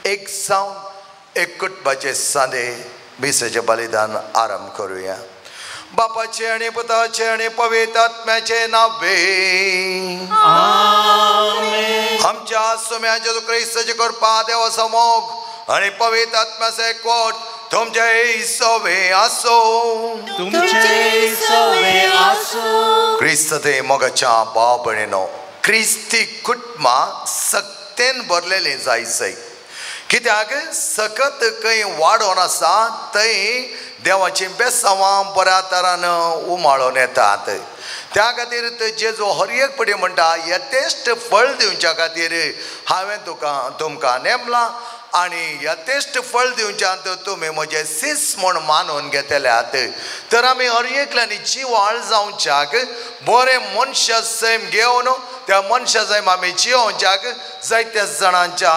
एक जावन एक कुटुंबाचे सांदे मिसाचें बलिदान आरंभ करुया. बापाचे आनी पुताचे आनी पवित्र आत्म्याचे नावे आमच्या सोम्या जेजू क्रिस्ताचे कृपा, देवाचो मोग आनी पवित्र आत्म्याचो एकवट तुमचे सोवे आसो. तुमचे सोवे आसो. क्रिस्त ते मोगाच्या भाव भयणीनो, क्रिस्ती कुटुंबां सक्तेन भरलेलें जायसय. कित्याक सकत खंय वाडोवन आसा थंय देवाचीं बेसांवां बऱ्या तरान उमाळून येतात. त्या खातीर जेजू हर एक पटी म्हणटा, यथेश्ट फळ दिवच्या खातीर हांवें तुमकां नेमलां आनी यथेश्ट फळ दिवच्यांत तुमी म्हजें सीस म्हूण मानून घेतल्यात. तर आमी हर एकल्यांनी जिवाळ जावच्याक बरें मनशा सैम घेवन त्या मनशा सैम आमी जियोवच्याक जायत्या जाणांच्या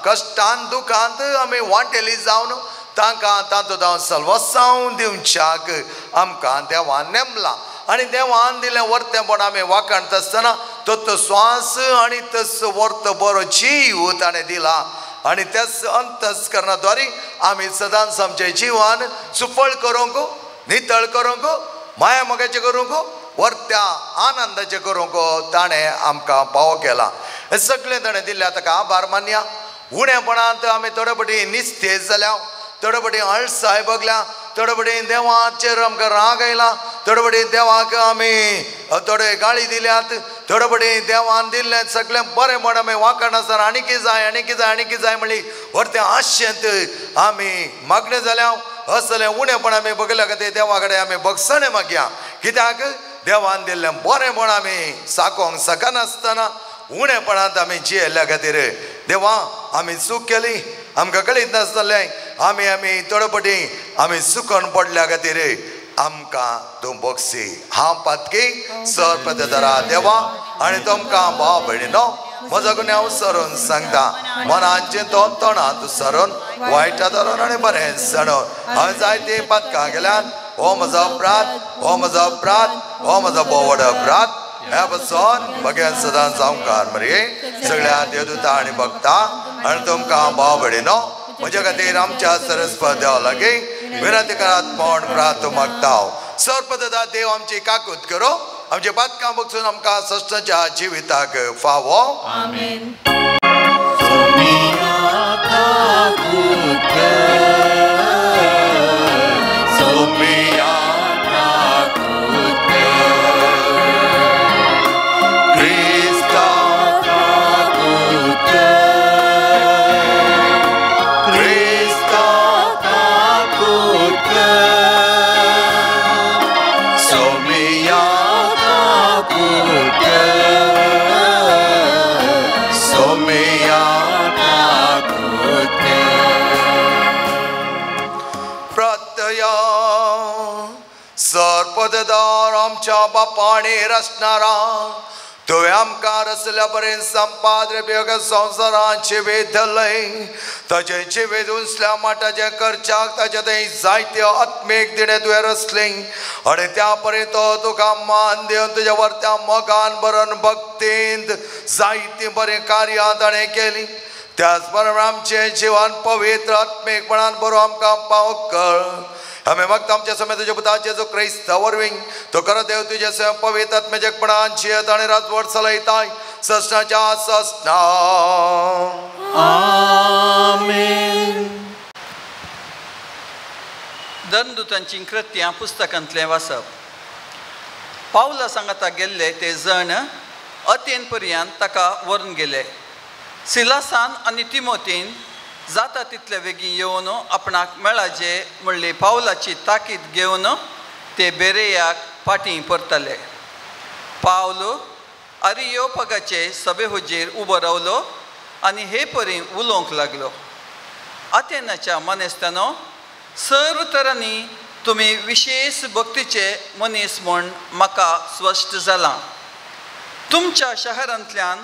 कश्टान दुखांत आमी वांटेली जावन तांकां तातूंत हांव सलवसांव दिवच्याक आमकां देवान नेमलां. आनी देवान दिलें वर्तेंपण आमी वाखाणता आसतना तो स्वास आनी तस वर्त बरो जीव ताणें दिला आनी त्याच अंतस्करणाद्वारे आमी सदांच आमचें जिवन सुफळ करूंक, नितळ करूंक, माया मोगाचें करूंक, वर्त्या आनंदाचें करूंक ताणें आमकां पावो केला. हें सगळें ताणें दिल्लें ताका आभार मानया. उणेपणांत आमी थोडे फावटी निस्तेज जाल्या, थोडे फावटी अळसाय बगल्या, थोडे फावटी देवाचेर आमकां राग आयला, थोडे फावटी देवाक आमी थोडे गाळी दिल्यात, थोडे फावटी देवान दिल्लें सगळें बरें म्हण आमी वाखाण आसतना आनी कितें जाय आनी कितें जाय आनी कितें जाय म्हणली व्हरते आशेंत आमी मागणें जाल्या. असलें उणेपण आमी बगल्या खातीर देवा कडेन आमी बगसणें मागया. कित्याक देवान दिल्लें बरें म्हण आमी साकोंक शकनासतना उणेपणांत आमी जियेल्ल्या खातीर देवा आमी चूक केली, आमकां कळीत नासतलें, आमी आमी थोडे फावटी आमी चुकोन पडल्या खातीर आमकां तूं बगसी. हांव पातकी सर पदरा देवा आनी तुमकां भाव भयणीनो म्हजो गुन्यांव सरून सांगता. मनाचें तो तोंडांत सरून वायटा धरून आनी बरें सणून हांवें जायतीं पातकां केल्यान. हो म्हजो अपराध, हो म्हजो अपराध, हो म्हजो बोवड अपराध. ह्या पासून बगेन सदांच जावंकार मरे सगळ्या देवदूता आनी भक्ता आनी तुमकां भाव भयणीनो म्हज्या खातीर आमच्या सरस्पत देवा लागीं विनंती करात म्हण प्रार्थ मागता. सर्पदा देव आमची काकूत करो, आमचे पातकां बगसून आमकां सश्टाच्या जिविताक फावो. आमेन. सरपददार आमच्या बापाने रचणारा तुवें आमकां रसल्या बरें संपाद्र बेग संवसारान जिवीत धरलें ताचें जिवीत उंचल्या माटाचें करच्याक ताचें थंय जायते आत्मीक दिणें तुवें रसलें आनी त्या पर्यंत तो तुका मान दिवन तुज्या वरत्या मोगान भरून भक्तींत जायतीं बरीं कार्यां ताणें केलीं. त्याच बरोबर आमचें जिवन पवित्र आत्मीकपणान बरो आमकां पावोवंक कळ. आमी मागता आमच्या समेत तुज्या पुता जेजू क्रिस्ता वरवीं तो खरो देव तुज्या स्वयं पवित्र आत्म्याचेपणान जियेत आनी राजवट चलयताय ससनाच्या ससना. आमेन. धर्मदूतांची कृत्यां पुस्तकांतलें वाचप. पावला सांगाता गेल्ले ते जण अथेन पर्यंत ताका व्हरून गेले. सिलासान आनी तिमोतीन जाता तितले वेगीं येवन आपणाक मेळाजे म्हणली पावलाची ताकीद घेवन ते बेरेयाक फाटीं परतले. पावल आरियोपगाचे सभे हुजीर उबो रावलो आनी हे परी उलोवंक लागलो. आथेनाच्या मनेस्तानो, सर्व तरांनी तुमी विशेश भक्तीचे मनीस म्हूण म्हाका स्पश्ट जालां. तुमच्या शहरांतल्यान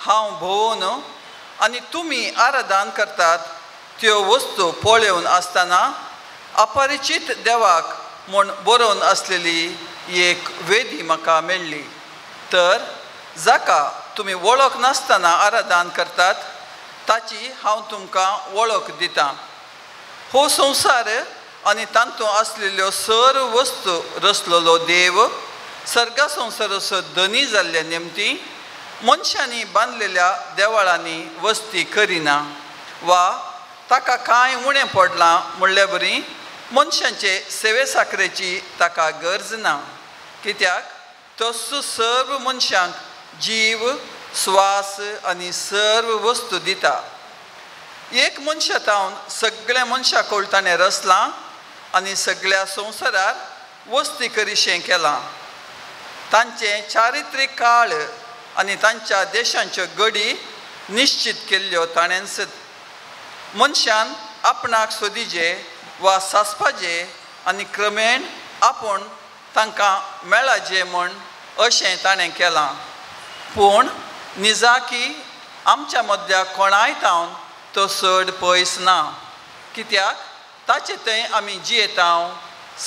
हांव भोंवन आनी तुमी आराधन करतात त्यो वस्तू पळोवन आसतना अपरिचीत देवाक म्हूण बरोवन आसलेली एक वेदी म्हाका मेळ्ळी. तर जाका तुमी वळख नासतना आराधन करतात ताची हांव तुमकां वळख दितां. हो संवसार आनी तातूंत आसलेल्यो सर्व वस्तू रचलेलो देव सर्गा संवसाराचो धनी जाल्ले निमती मनशांनी बांदलेल्या देवळांनी वस्ती करिना वा ताका कांय उणें पडलां म्हणले बरी मनशांचे सेवे साकरेची ताका गरज ना. कित्याक तसो सर्व मनशांक जीव स्वास आनी सर्व वस्तू दिता. एक मनशा तावन सगळ्या मनशां कोळ ताणें रचलां आनी सगळ्या संवसारार वस्ती करिशें केलां. तांचें चारित्रीक काळ आनी तांच्या देशांच्यो गडी निश्चित केल्ल्यो ताणेंच. मनशान आपणाक सोदीजे वा सासपाजे आनी क्रमेण आपूण तांकां मेळाजे म्हूण अशें ताणें केलां. पूण निजाकी आमच्या मदल्या कोणाय तावन तो चड पयस ना. कित्याक ताचे थंय आमी जियेतांव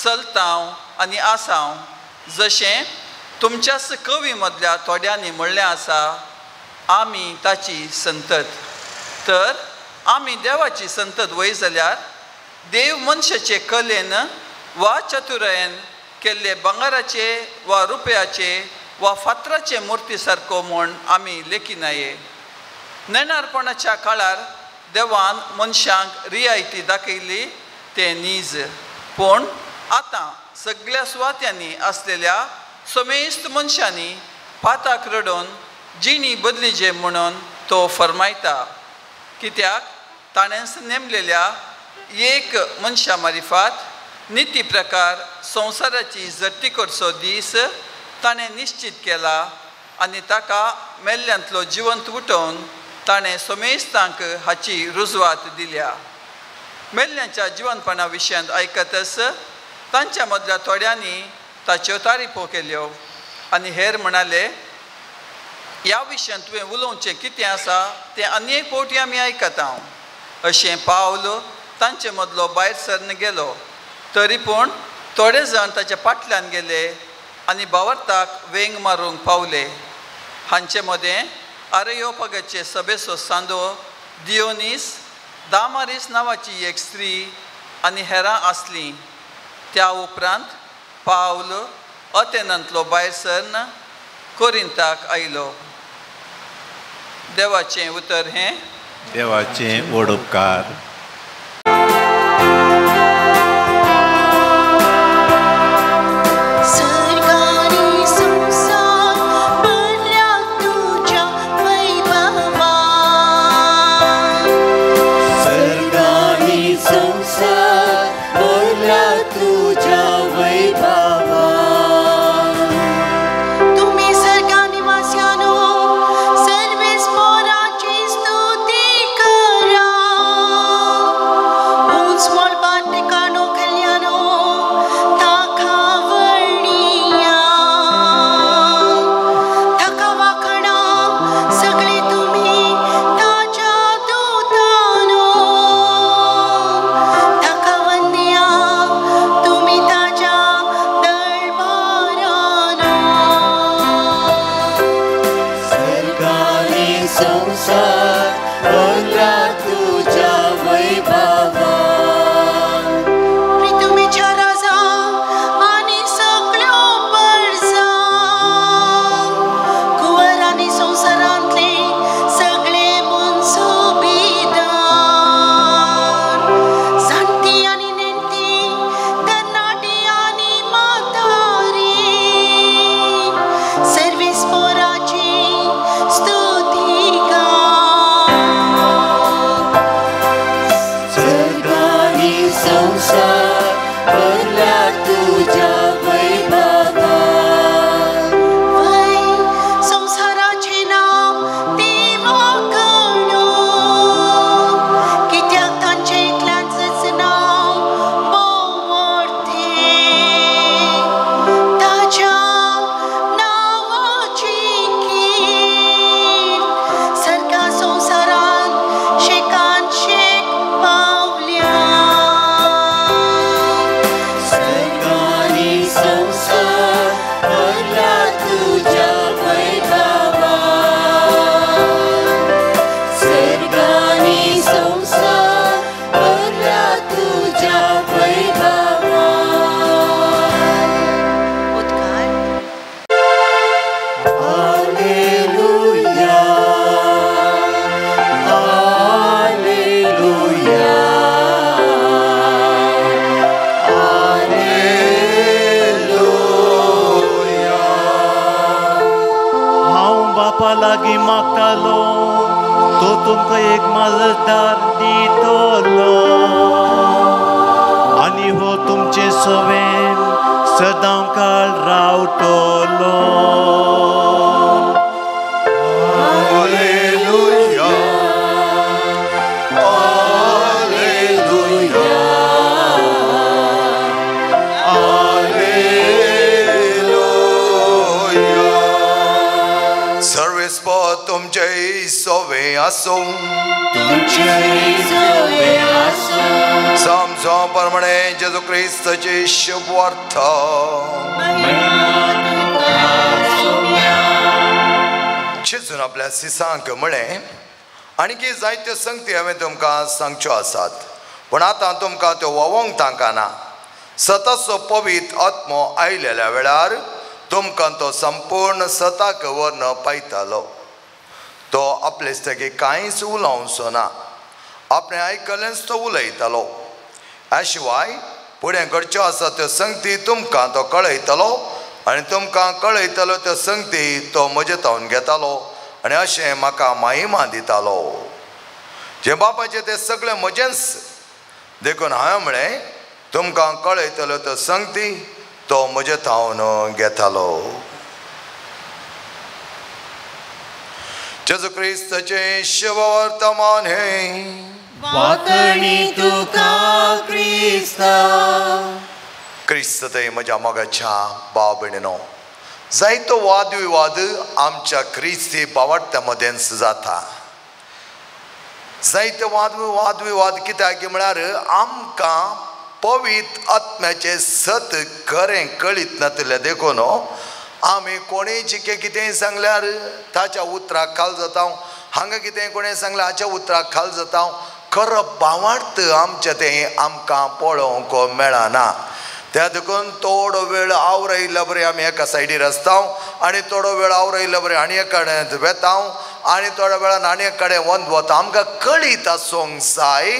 चलतांव आनी आसांव. जशें तुमच्याच कवी मदल्या थोड्यांनी म्हणलें आसा, आमी ताची संतत. तर आमी देवाची संतत वय जाल्यार देव मनशाचे कलेन वा चतुरायेन केल्ले भांगराचे वा रुपयाचे वा फातराचे मुर्ती सारको म्हूण आमी लेखिनाये. नेणारपणाच्या काळार देवान मनशांक रियायती दाखयली तें नीज. पूण आतां सगळ्या सुवात्यांनी आसलेल्या समेस्त मनशांनी पाताक रडोवन जिणी बदलीजे म्हणून तो फरमायता. कित्याक ताणेंच नेमलेल्या एक मनशा मारिफात निती प्रकार संवसाराची जट्टी करचो दीस ताणें निश्चित केला आनी ताका मेल्ल्यांतलो जिवंत उठोवन ताणें समेस्तांक हाची रुजवात दिल्या. मेल्ल्यांच्या जिवनपणा विशयांत आयकतच तांच्या मदल्या थोड्यांनी ताच्यो तारीफो केल्यो आनी हेर म्हणाले, ह्या विशयांत तुवें उलोवचें कितें आसा तें आनी एक फावटी आमी आयकता. अशें पावल तांचे मदलो भायर सरन गेलो. तरी पूण थोडे जाण ताच्या फाटल्यान गेले आनी भावार्थाक वेंग मारूंक पावले. हांचे मदें आरेयोपगाचे सभेचो सांदो दियोनीस दामारीस नांवाची एक स्त्री आनी हेरां आसलीं. त्या उपरांत पावल अथेनांतलो भायर सरन कोरिंताक आयलो. देवाचें उतर हें. देवाचें व्हड उपकार. सर्वेस्पोराची स्तुती करा. तुमकां एक मालदार दितलो आनी हो तुमचे सवें सदां काळ रावतलो. Hallelujah, hallelujah, hallelujah. सर्वेस्पर तुमचे सोवे आसूं, समजो प्रमाणे जेजू क्रिस्ताची शुभवार्ता. जेजून आपल्या सिसांक म्हळें, आणखी जायत्यो संगती हांवें तुमकां सांगच्यो आसात, पूण आतां तुमकां त्यो व्होवोंक तांकां. सताचो पवित्र आत्मो आयलेल्या वेळार तुमकां तो संपूर्ण सताक व्हरून पायतालो. तो आपले तगे कांयच उलोवचो ना, आपणें आयकलेंच तो उलयतालो. ह्या शिवाय फुडें घडच्यो आसा त्यो संगती तुमकां तो कळयतलो आनी तुमकां कळयतलो त्यो संगती तो म्हजे तावन घेतालो आनी अशें म्हाका महिमा दितालो. जे बापाचें तें सगळें म्हजेंच, देखून हांवें म्हळें तुमकां कळयतलो त्यो संगती तो म्हजे थावन घेतालो. जेजू क्रिस्ताचें शुभवर्तमान हें. वाकणी तुका क्रिस्ता. क्रिस्त थंय म्हज्या मोगाच्या भाव भयणीनो, जायतो वादविवाद आमच्या क्रिस्ती बावडत्या मदेंच जाता. जायते वादविवाद कित्याक म्हळ्यार आमकां पवित्र आत्म्याचें सत खरें कळीत नातिल्लें. देखून आमी कोणेय जिके कितेंय सांगल्यार ताच्या उतराक खाल जाता, हांगा कितेंय कोणें सांगल्यार हाच्या उतराक खाल जाता. खरो भावार्थ आमचें तें आमकां पळोवंक मेळना. त्या देखून थोडो वेळ आवरयल्ल्या बरें आमी एका सायडीर आसता आनी थोडो वेळ आवरयल्ल्या बरें आनी एक कडेन वेता आनी थोड्या वेळान आनी एक कडेन वंद वता. आमकां कळीत आसूंक जाय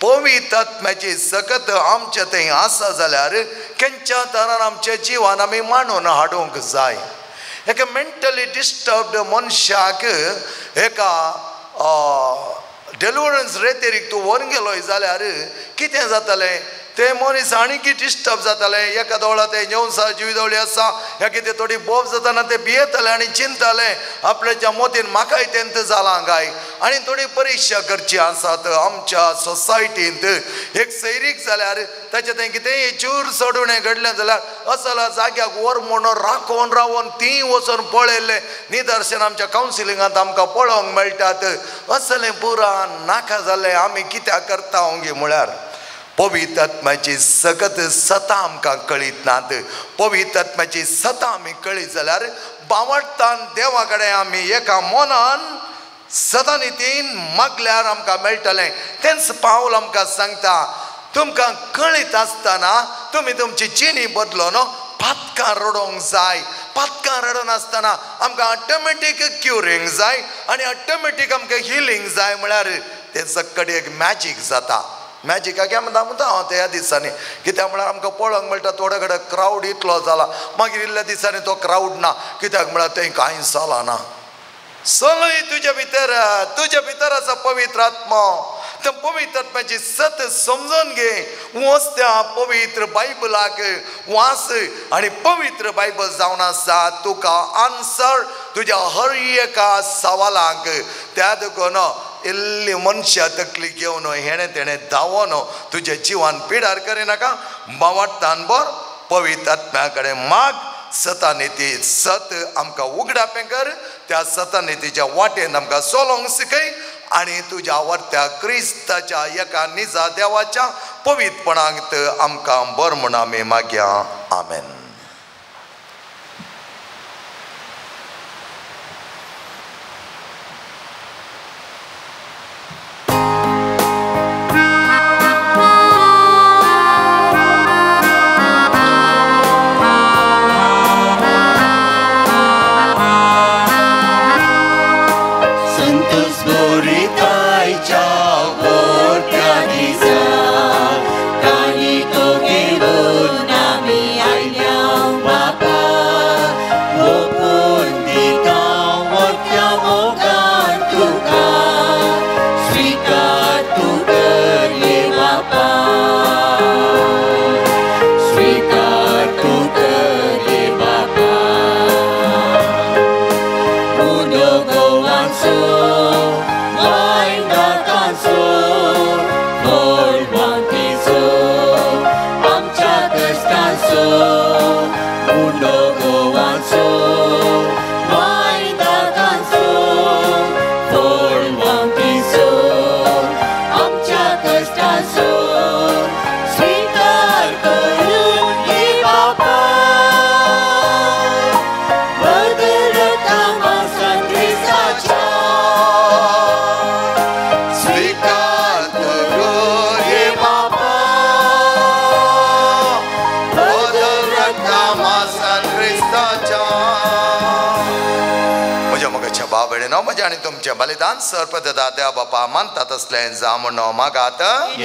पवित्र आत्म्याची सकत आमचें थंय आसा जाल्यार केंच्या तरान आमच्या जिवान आमी मांडून हाडूंक जाय. एका मेंटली डिस्टर्ब्ड मनशाक एका डेलिवरन्स रेतेरीक तूं व्हरून गेलोय जाल्यार कितें जातलें? ते मनीस आनीकी डिस्टर्ब जाताले. एका दोळा ते जेवण जिवी दोळी आसा, ह्या कितें थोडी बोब जाताना ते भियेताले आनी चिंताले आपल्याच्या मोतीन म्हाकाय तेंत जालां काय. आनी थोडी परिक्षा करची आसात आमच्या सोसायटींत. एक सैरीक जाल्यार ताचें तें कितेंय चूर सोडून घडलें जाल्यार असल्या जाग्याक व्हर म्हणून राखोवन रावोन तीं वचून पळयल्लें निदर्शन आमच्या कावन्सिलिंगांत आमकां पळोवंक मेळटात. असलें पुरा नाका जालें आमी कित्याक करता गे म्हळ्यार पवित्र आत्म्याची सगत सता आमकां कळीत नात. पवित्र आत्म्याची सता आमी कळीत जाल्यार बावडटान देवा कडेन आमी एका मनान सदा नितीन मागल्यार आमकां मेळटलें. तेंच पावल आमकां सांगता, तुमकां कळीत आसतना तुमी तुमची जिणी बदलो न्हू. पातकां रडोवंक जाय. पातकां रडनासतना आमकां ऑटोमॅटीक क्युरींग जाय आनी ऑटोमॅटीक आमकां हिलींग जाय. म्हळ्यार तें सक्कडी एक मॅजीक जाता. मॅजिकाक म्हणटा म्हणटा हांव त्या दिसांनी, कित्याक म्हळ्यार आमकां पळोवंक मेळटा थोडे कडेन क्रावड इतलो जाला, मागीर इल्ल्या दिसांनी तो क्रावड ना. कित्याक म्हळ्यार थंय कांय जालां ना. सगळी तुज्या भितर, तुज्या भितर आसा पवित्र आत्मो. त्या पवित्र आत्म्याची सत समजून घे. वच त्या पवित्र बायबलाक वाच आनी पवित्र बायबल जावन आसा तुका आन्सर तुज्या हर एका सवालांक. त्या देखून इल्ली मनशां तकली घेवन हेणें तेणें धांवोन तुज्या जिवान पिडार करिनाका. बावडटान बर पवित्र आत्म्या कडेन माग. सतानिती सत आमकां उगडापें कर. त्या सतानितीच्या वाटेन आमकां चलोवंक शिकय आनी तुज्या आवडत्या क्रिस्ताच्या एका निजा देवाच्या पवित्रपणांत आमकां बर म्हूण आमी मागया. आमेन. Kani to घेवन आमी आयल्या. कश्टांचो उंडो गोवाचो वायदाकांचो फळवंतीचो आमच्या कश्टांचो स्वीकार करून घे बापा बदल रक्ता क्रिस्ताच्या स्वीकार करून घे बापा बदल रक्ता क्रिस्ताच्या. म्हज्या मोगाच्या बाबडेनो म्हज्या आनी तुमचें बलिदान सर्पदा देवा बापा मानता तसलें जावं म्हणून मागात.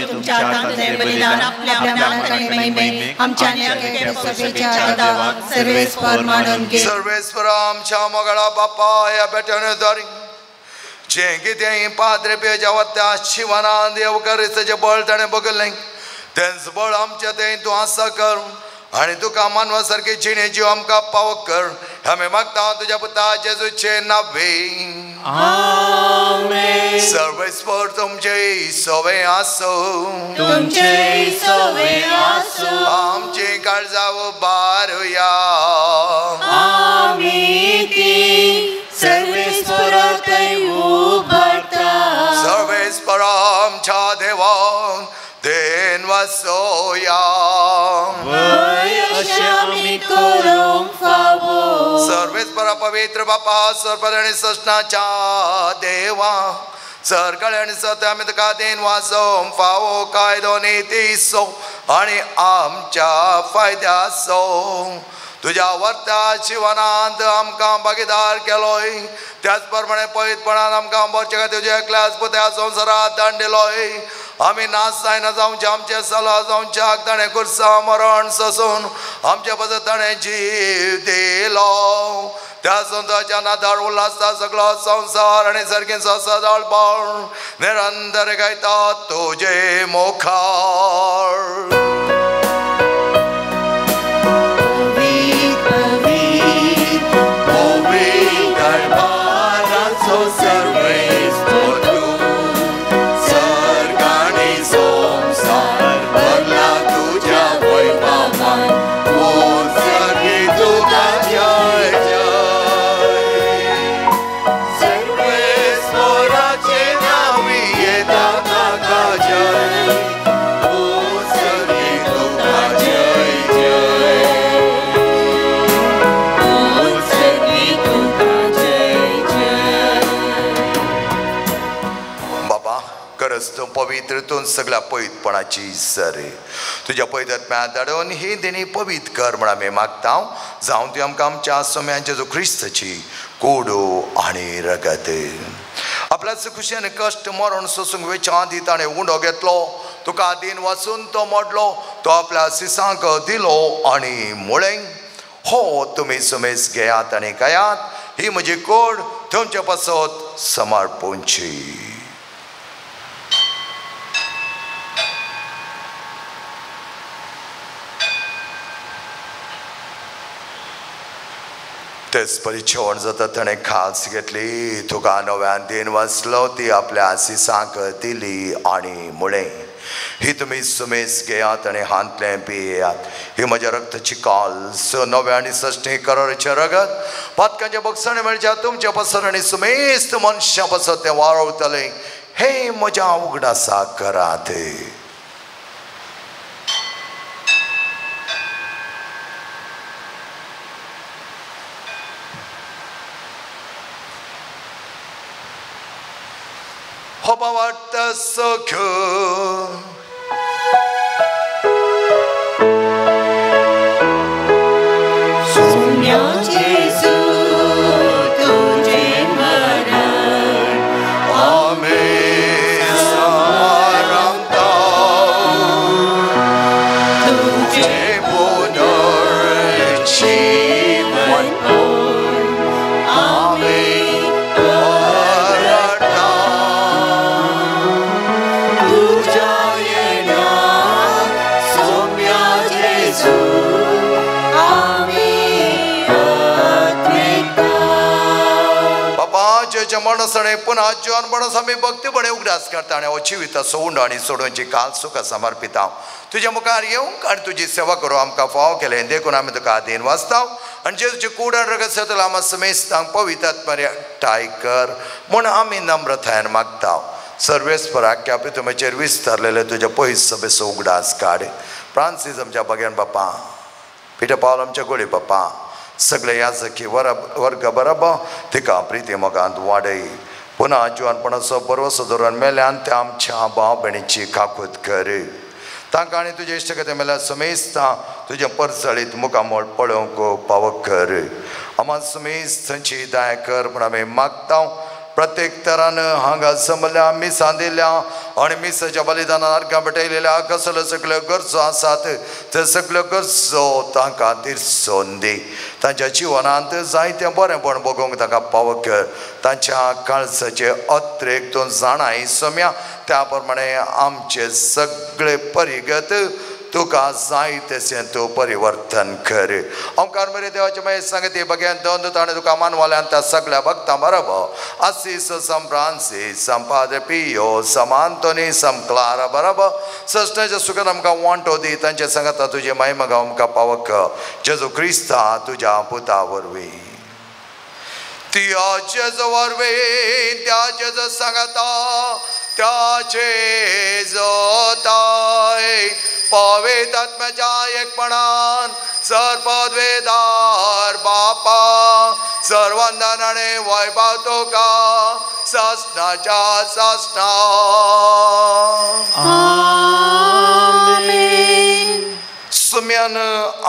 तुमच्या हातांतलें बलिदान आपल्या मानाक आनी महिमेक आमच्या आनी आमच्या सभेच्या देवाक सर्वेस्पर मानून घे. सर्वेस्पर आमच्या मोगाळा बापा ह्या बेट्याने द्वारी जें कितें पाद्रे पेच्या वत्या शिवनान देव क्रिस्ताचें बळ ताणें बगलें तेंच बळ आमच्या तें तूं आसा कर आनी तुका मानवा सारकी जिणे जीव आमकां पावक कर. आमी मागता तुज्या पुता जेजूचे नावे. आमेन. सर्वेस्पर तुमचे सवे आसूं तुमचे सवे आसूं. आमची काळजां उबारुया. आमी ती सर्वेस्पराथंय उबारता. सर्वेस्पर आमच्या देवान then वसोया. वय अशें आमी करूंक फावो. सर्वेस्पर पवित्र बापा सर्पद आनी सृष्णाच्या देवा सरकळे आनी सत्य आमी तुका then वाचोवंक फावो कायदो नितीचो आनी आमच्या फायद्याचो. तुज्या वर्त्या जिवनांत आमकां भागीदार केलोय त्याच प्रमाणे पवित्रपणान आमकां मरचे खातीर तुज्या एकल्याच पुत्या संवसारात दंड दिलोय. आमी नाश जायना जावचे आमचे सला जावचे ताणें कुर्सा मरण सोसून आमचे पासत ताणें जीव दिलो. त्या संताच्या नादार उल्हासता सगळो संवसार आनी सारकें सदाळपण निरंतर गायता तुजे मुखार. पवित्रतून सगळ्या पवित्रपणाची सरे तुज्या पवित्र धाडून ही देणी पवित्र कर म्हण आमी मागता. जावं ती आमकां आमच्या सोम्या जेजू क्रिस्ताची कोडो आनी रगत. आपल्या खुशेन कश्ट मरण सोसूंक वेच्या आदी ताणें उंडो घेतलो तुका दिन वाचून तो मोडलो तो आपल्या सिसांक दिलो आनी म्हळें हो तुमी सुमेस घेयात आनी खायात ही म्हजी कोड तुमचे पासत समर्पूंची. तेच परी जेवण जाता ताणें खास घेतली तुका नव्यान दिन वाचलो ती आपल्या आसिसांक दिली आनी म्हळें ही तुमी सुमेस घेयात आनी हांतलें पियेयात ही म्हज्या रक्ताची काल नव्या आनी सश्टी कराराचें रगत पातकांच्या बक्षाणे मेळच्या तुमच्या पासत आनी सुमेस्त मनशां पासत तें वाळवतलें हे म्हज्या उगडासा करात. 허바왔다 석혀 소명 예수 तुझे मरण आमी समारंभता तुझे पुनर्जीवन आमी परता तुझ्या ताच्या मरणासणे पुन्हा जिवन म्हणून आमी भक्तीपणे उगडास करता आनी हो जिविताचो उंडो आनी सोडोवची काल सुखा समर्पिता. तुज्या मुखार येवंक आनी तुजी सेवा करूं आमकां फावो केलें देखून आमी तुका आदीन वाचता आनी जेजूची कूड आनी रगत जातलो आमा समेस्तांक पवित्र एकठांय कर म्हूण आमी नम्रतायेन मागता. सर्वेस्पर आख्या प्रितमेचेर विस्तारलेले तुज्या पयस सभेचो उगडास काड. फ्रांसीस आमच्या बगेन बापा, पिटर पावल आमच्या गोळी बापा, सगळे याजकी वर्ग बरोबर तिका प्रिती मोगांत वाडय. पुन्हा जिवनपणाचो बरवसो धरून मेल्यान त्या आमच्या भाव भयणीची काकूत कर. तांकां आनी तुजे इश्टगते मेल्यार समेस्तां तुजें परजळीत मुखामळ पळोवंक पावो कर. आमा समेस्त थंयची दया कर म्हूण आमी मागता. प्रत्येक तरान हांगा जमल्या मिसां दिल्या आनी मिसाच्या बलिदानान अर्घां भेटयलेल्या कसल्यो सगळ्यो गरजो आसात ते सगळ्यो गरजो तांकां तिरसोवन दी. तांच्या जिवनांत जायतें बरेंपण भोगोवंक तांकां पावो कर. तांच्या काळजाचे अत्रेक तूं जाणाय सोम्या, त्या प्रमाणे आमचे सगळे परिगत तुका जाय तशें तूं परिवर्तन कर. ओंकार मरे देवाचे मागीर सांगते बघ्यान दोन ताणें तुका मानवाल्यान त्या सगळ्या भक्तां बरोबर आसीस सम फ्रांसीस सम पाद्रे पियो सम आंतोनी सम क्लारा बरोबर सस्नाच्या सुखान आमकां वांटो दी. तांचे सांगता तुजे महिमा गांव आमकां पावक जेजू क्रिस्ता तुज्या पुता वरवीं. त्या जेजू वरवीं त्या जेजू सांगता त्याचे जोताय पवित्र आत्म्याच्या एकपणान सर्वपदवेदार बापा सर्वंदनाने वैभव तुका ससनाच्या ससना. आमेन. सुम्यान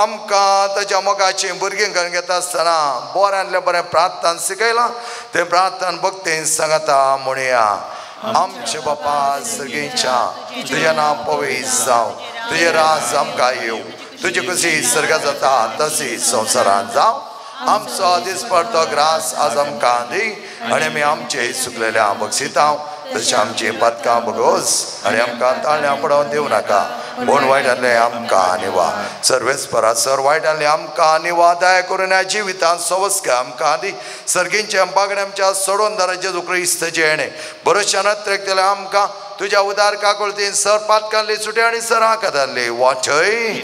आमकां ताच्या मोगाचीं भुरगीं करून घेता आसतना बऱ्यांतलें बरें प्रार्थना शिकयलां. तें प्रार्थना भक्तीन सांगता म्हणया. आमचे बापा सर्गीच्या तुजें नांव पवित्र जावं, तुजें राज आमकां येवं, तुजी कशी सर्गां जाता तशी संवसारांत जावं. आमचो दिसपडतो ग्रास आज आमकां दी आनी आमी आमचे सुकलेल्या बक्षिता तशें आमची पातकां बगोस आनी आमकां ताळ्यां पडोवन दिवं नाका, पूण वायटांतलें आमकां निवा. सर्वेस्परा सर वायटांतलें आमकां निवा. दया करून ह्या जिवितांत सवस्काय आमकां दी. सर्गींच्या बागडे आमच्या सोडून दारा जेजू क्रिस्ताचें येणें भरोश्यान अत्रेक दिलें आमकां तुज्या उदार काकुळतीन सर पातकांतली सुटे आनी सर आकातांतली वाचय.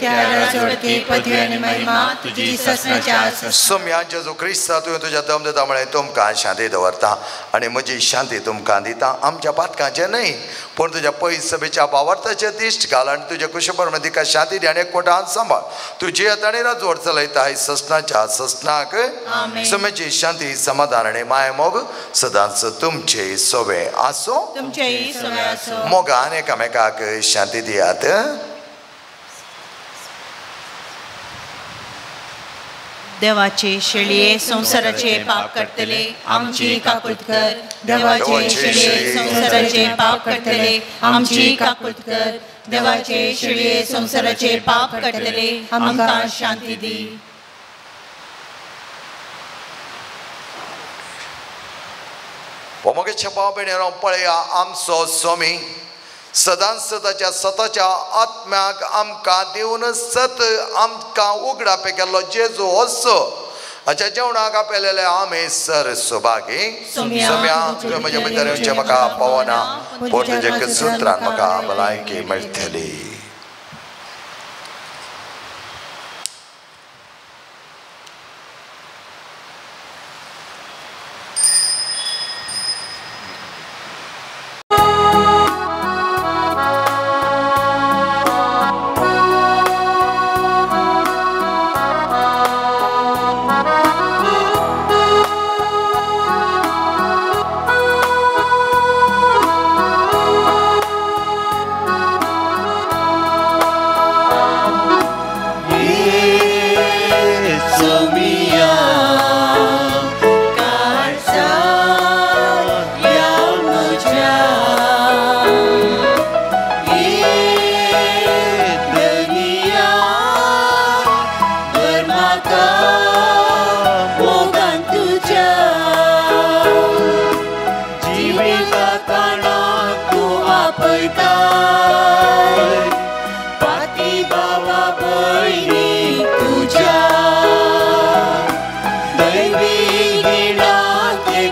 सोम्या जेजू क्रिस्ता तुवें तुज्या दम दिता म्हळें तुमकां शांती दवरता आनी म्हजी शांती तुमकां दिता. आमच्या पातकांचें न्हय पूण तुज्या पयस सभेच्या बावार्थाचें दिश्ट घाल आनी तुज्या कुशप्रमाणे तिका शांती दी आनी एकवटान सांबाळ. तुजी आनी राजवट चलयता ही ससनाच्या ससनाक. सोम्याची शांती समाधान आनी मायमोग सदांच तुमचे सोवे आसूं. मोगान एकामेकाक शांती दियात. देवाचे शेळये संवसाराचे पाप करतले आमची काकूत कर. देवाचे शेळये संवसाराचे पाप करतले आमची काकूत कर. देवाचे शेळये संवसाराचे पाप करतले आमकां शांती दी. मोगेच्या भाव भयणींनो पळया आमचो स्वामी सदांच सदाच्या सताच्या आत्म्याक आमकां दिवन सत आमकां उगडापे केल्लो जेजू होसो हाच्या जेवणाक आपयलेले आमी सर सुभागी. सोम्या तुवें म्हज्या भितर येवचें म्हाका पावना पूण तुज्या सुत्रान म्हाका भलायकी मेळटली.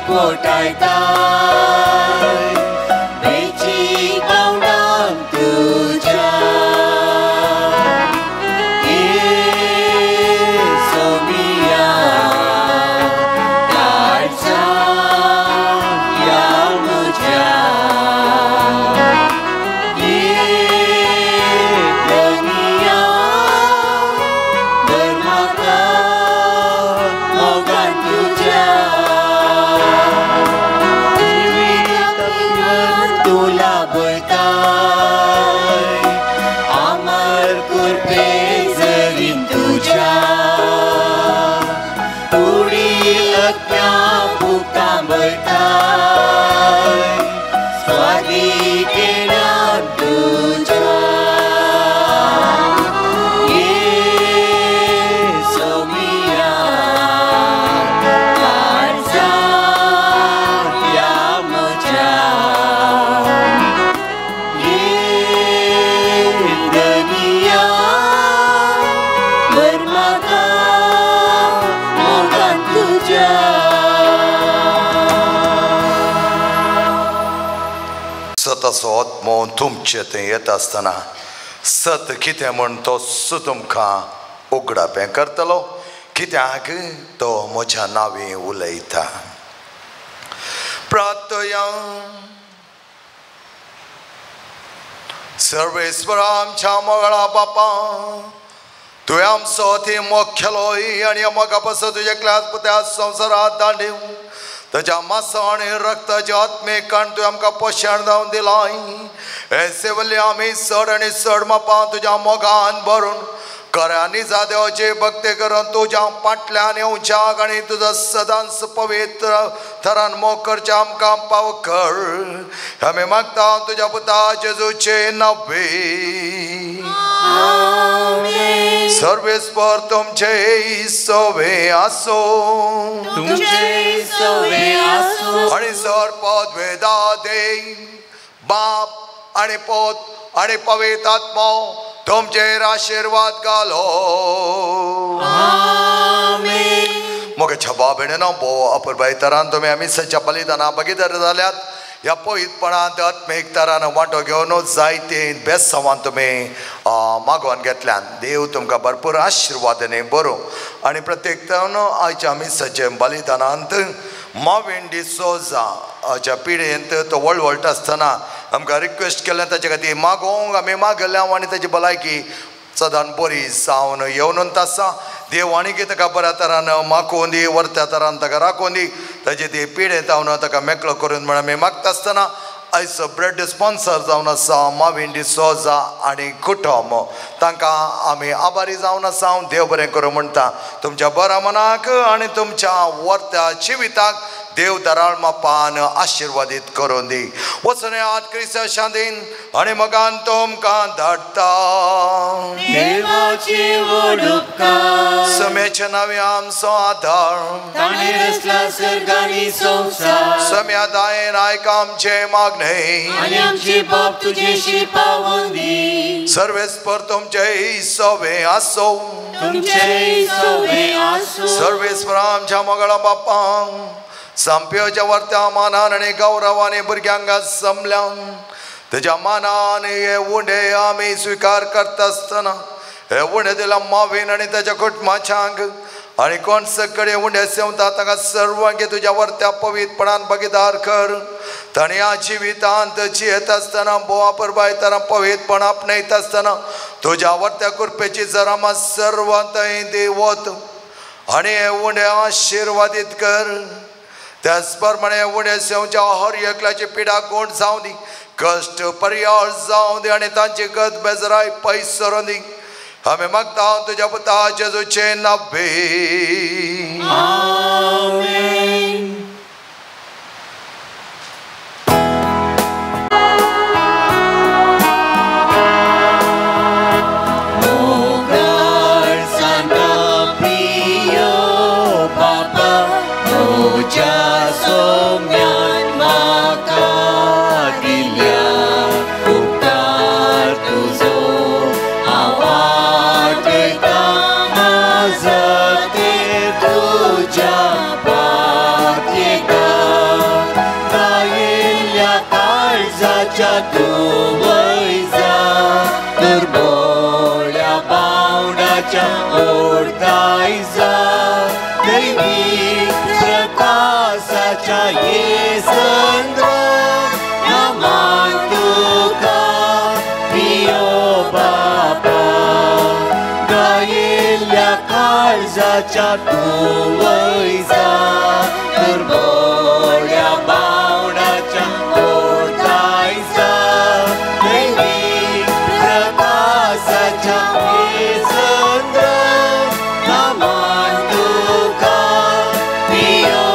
कोटायता। आत्म्या भुकांबळताय स्वादिकेण्या तुज्या ये सोमिया काळजा या म्हज्या ये दनिया वर म्हाका मोगान तुज्या. सताचो आत्मो तुमचे थंय येता आसतना सत कितें म्हण तो तुमकां उगडापें करतलो, कित्याक तो म्हज्या नांवी उलयता. प्रार्थया. सर्वेस्वरा आमच्या मोगळा बापा, तुवें आमचो ती मोग केलोय आनी मोगा पासून तुज्या क्लास पुत्या संवसारांत धाडून ताच्या मासा आनी रक्ताच्या आत्मीक काण तुवें आमकां पोशण जावन दिलाय. हे सेवल्ले आमी चड आनी चड मापां तुज्या मोगान भरून खऱ्या निजा देवाची भक्ती करून तुज्या पाटल्यान येवच्याक आनी तुजो सदांच पवित्र थरान मोग करच्या आमकां पाव कर. आमी मागता तुज्या पुता जेजूचे नांवे. सर्वेस्पर तुमचे सोवे आसो तुमचे सोवे आसो. आनी सर पदवेदा दे बाप आनी पोत आनी पवित्र आत्मो तुमचेर आशिर्वाद घालो. आमेन. मोगाच्या बाबेणेनो भोव अपुरबाय तरान तुमी आमी सच्या बलिदाना भागीदार जाल्यात. ह्या पवित्रपणांत आत्मीक तरान वांटो घेवन जायते बेसांवान तुमी मागोवन घेतल्यान देव तुमकां भरपूर आशिर्वादांनी बरो. आनी प्रत्येक तरान आयच्या आमी सचे बलिदानांत माविन डिसोजा हाच्या पिढयेंत तो वळवळटा आसतना आमकां रिक्वेस्ट केलें ताचे खातीर मागोवंक आमी मागल्या आनी ताची भलायकी सदां बरी जावन येवन आसा. देव आनी ताका बऱ्या तरान मागोवन दी, वर्त्या तरान ताका राखून दी, ताची ती पिडेंत हांव ताका मेकळो करून म्हण आमी मागता आसतना आयचो ब्रेड स्पॉन्सर जावन आसा माविन डिसोजा आनी कुटुंब, तांकां आमी आभारी जावन आसा. देव बरें करूं म्हणटा. तुमच्या बऱ्या मनाक आनी तुमच्या वर्त्या जिविताक देव दराळ मापान आशिर्वादीत करून दी. वचून आत क्रिस्ता शांतीन आनी मोगान तुमकां धाडटा. देवाचे व्हड उपकार समेच्या नांवे आमचो आदार ताणें रचला सर्ग आनी संवसार. सम्या दायेन आयक आमचें मागणें आनी आमचे बाप तुजेशी पावोवन दी. सर्वेस्पर तुमचे सोवे आसो तुमचे सोवे आसो. सर्वेस्पर आमच्या मोगळा बापांक संप्योच्या वर्त्या मानान आनी गौरवान भुरग्यांक जमल्यान तेज्या मानान हे उंडे आमी स्विकार करता आसतना हे उंडे दिला मावीन आनी ताच्या कुटुंबाच्यांक आनी कोण सगळे उंडे सेवता तांकां सर्वांक तुज्या वर्त्या पवित्रपणान भागीदार कर. तांणी ह्या जिवितांत जियेत आसतना बोवा परबाय तरां पवित्रपण आपणयता आसतना तुज्या वर्त्या कृपेची जरामा सर्वां थंय देवत आनी हे उंडे आशिर्वादीत कर. त्याच प्रमाणे उणें सेवच्या हर एकल्याची पिडा गोंड जावं दी, कश्ट पर्याळ जावं दी आनी तांची गत बेजराय पयस सरोन दी. आमी मागता तुज्या पुता जेजूचे नांवे. आमेन. मोगाळ सांता प्रियो बापा म्हज्या सोम्यान म्हाका दिल्या उपकार तुजो हांव आठयतां माजतेर तुज्या पातयेता गायिल्ल्या काळजाच्या तूं वयजा दुर्बोळ्या बावणाच्या ओडताय जा दैवी प्रकाशाच्या ये संद्र नमान तुका प्रियो बापा गायिल्ल्या काळजाच्या तूं वयजा दुर्बोळ्या बावणाच्या ओडताय जा दैवी प्रकाशाच्या ये संद्र नमान तुका प्रियो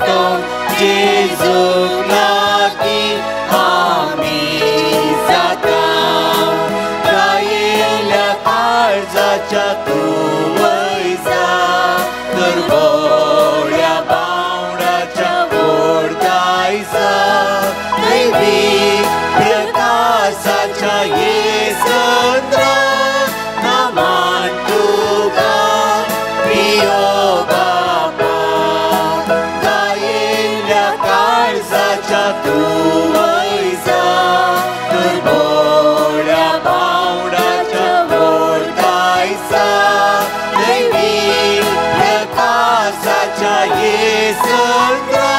जाता जेजूक लागीं आमी जाता गायेल्या काळजाच्या तूं वयजा दुर्बोळ्या बावडाच्या ओडतायजा दैवी प्रकाशाच्या येसंद्रा नामान तुका प्रियो बापा गायेल्या काळजाच्या तूं वयजा दुर्बोळ्या बावडाच्या ओडतायजा दैवी प्रकाशाच्या येसंद्रा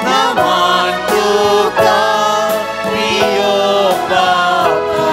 नामान तुका प्रियो बापा.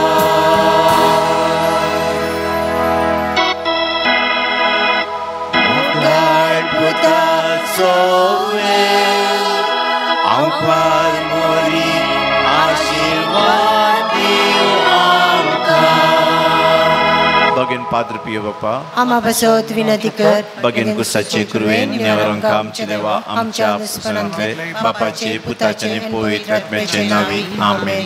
बगेन पाद्र पियो बापा आमा बसोत विनंती कर बगेन कुसाचे कुरवेन नेवरांक आमचे देवा आमच्या पुसनांतले बापाचे पुताचे आनी पवित्र आत्म्याचे नावी आमेन.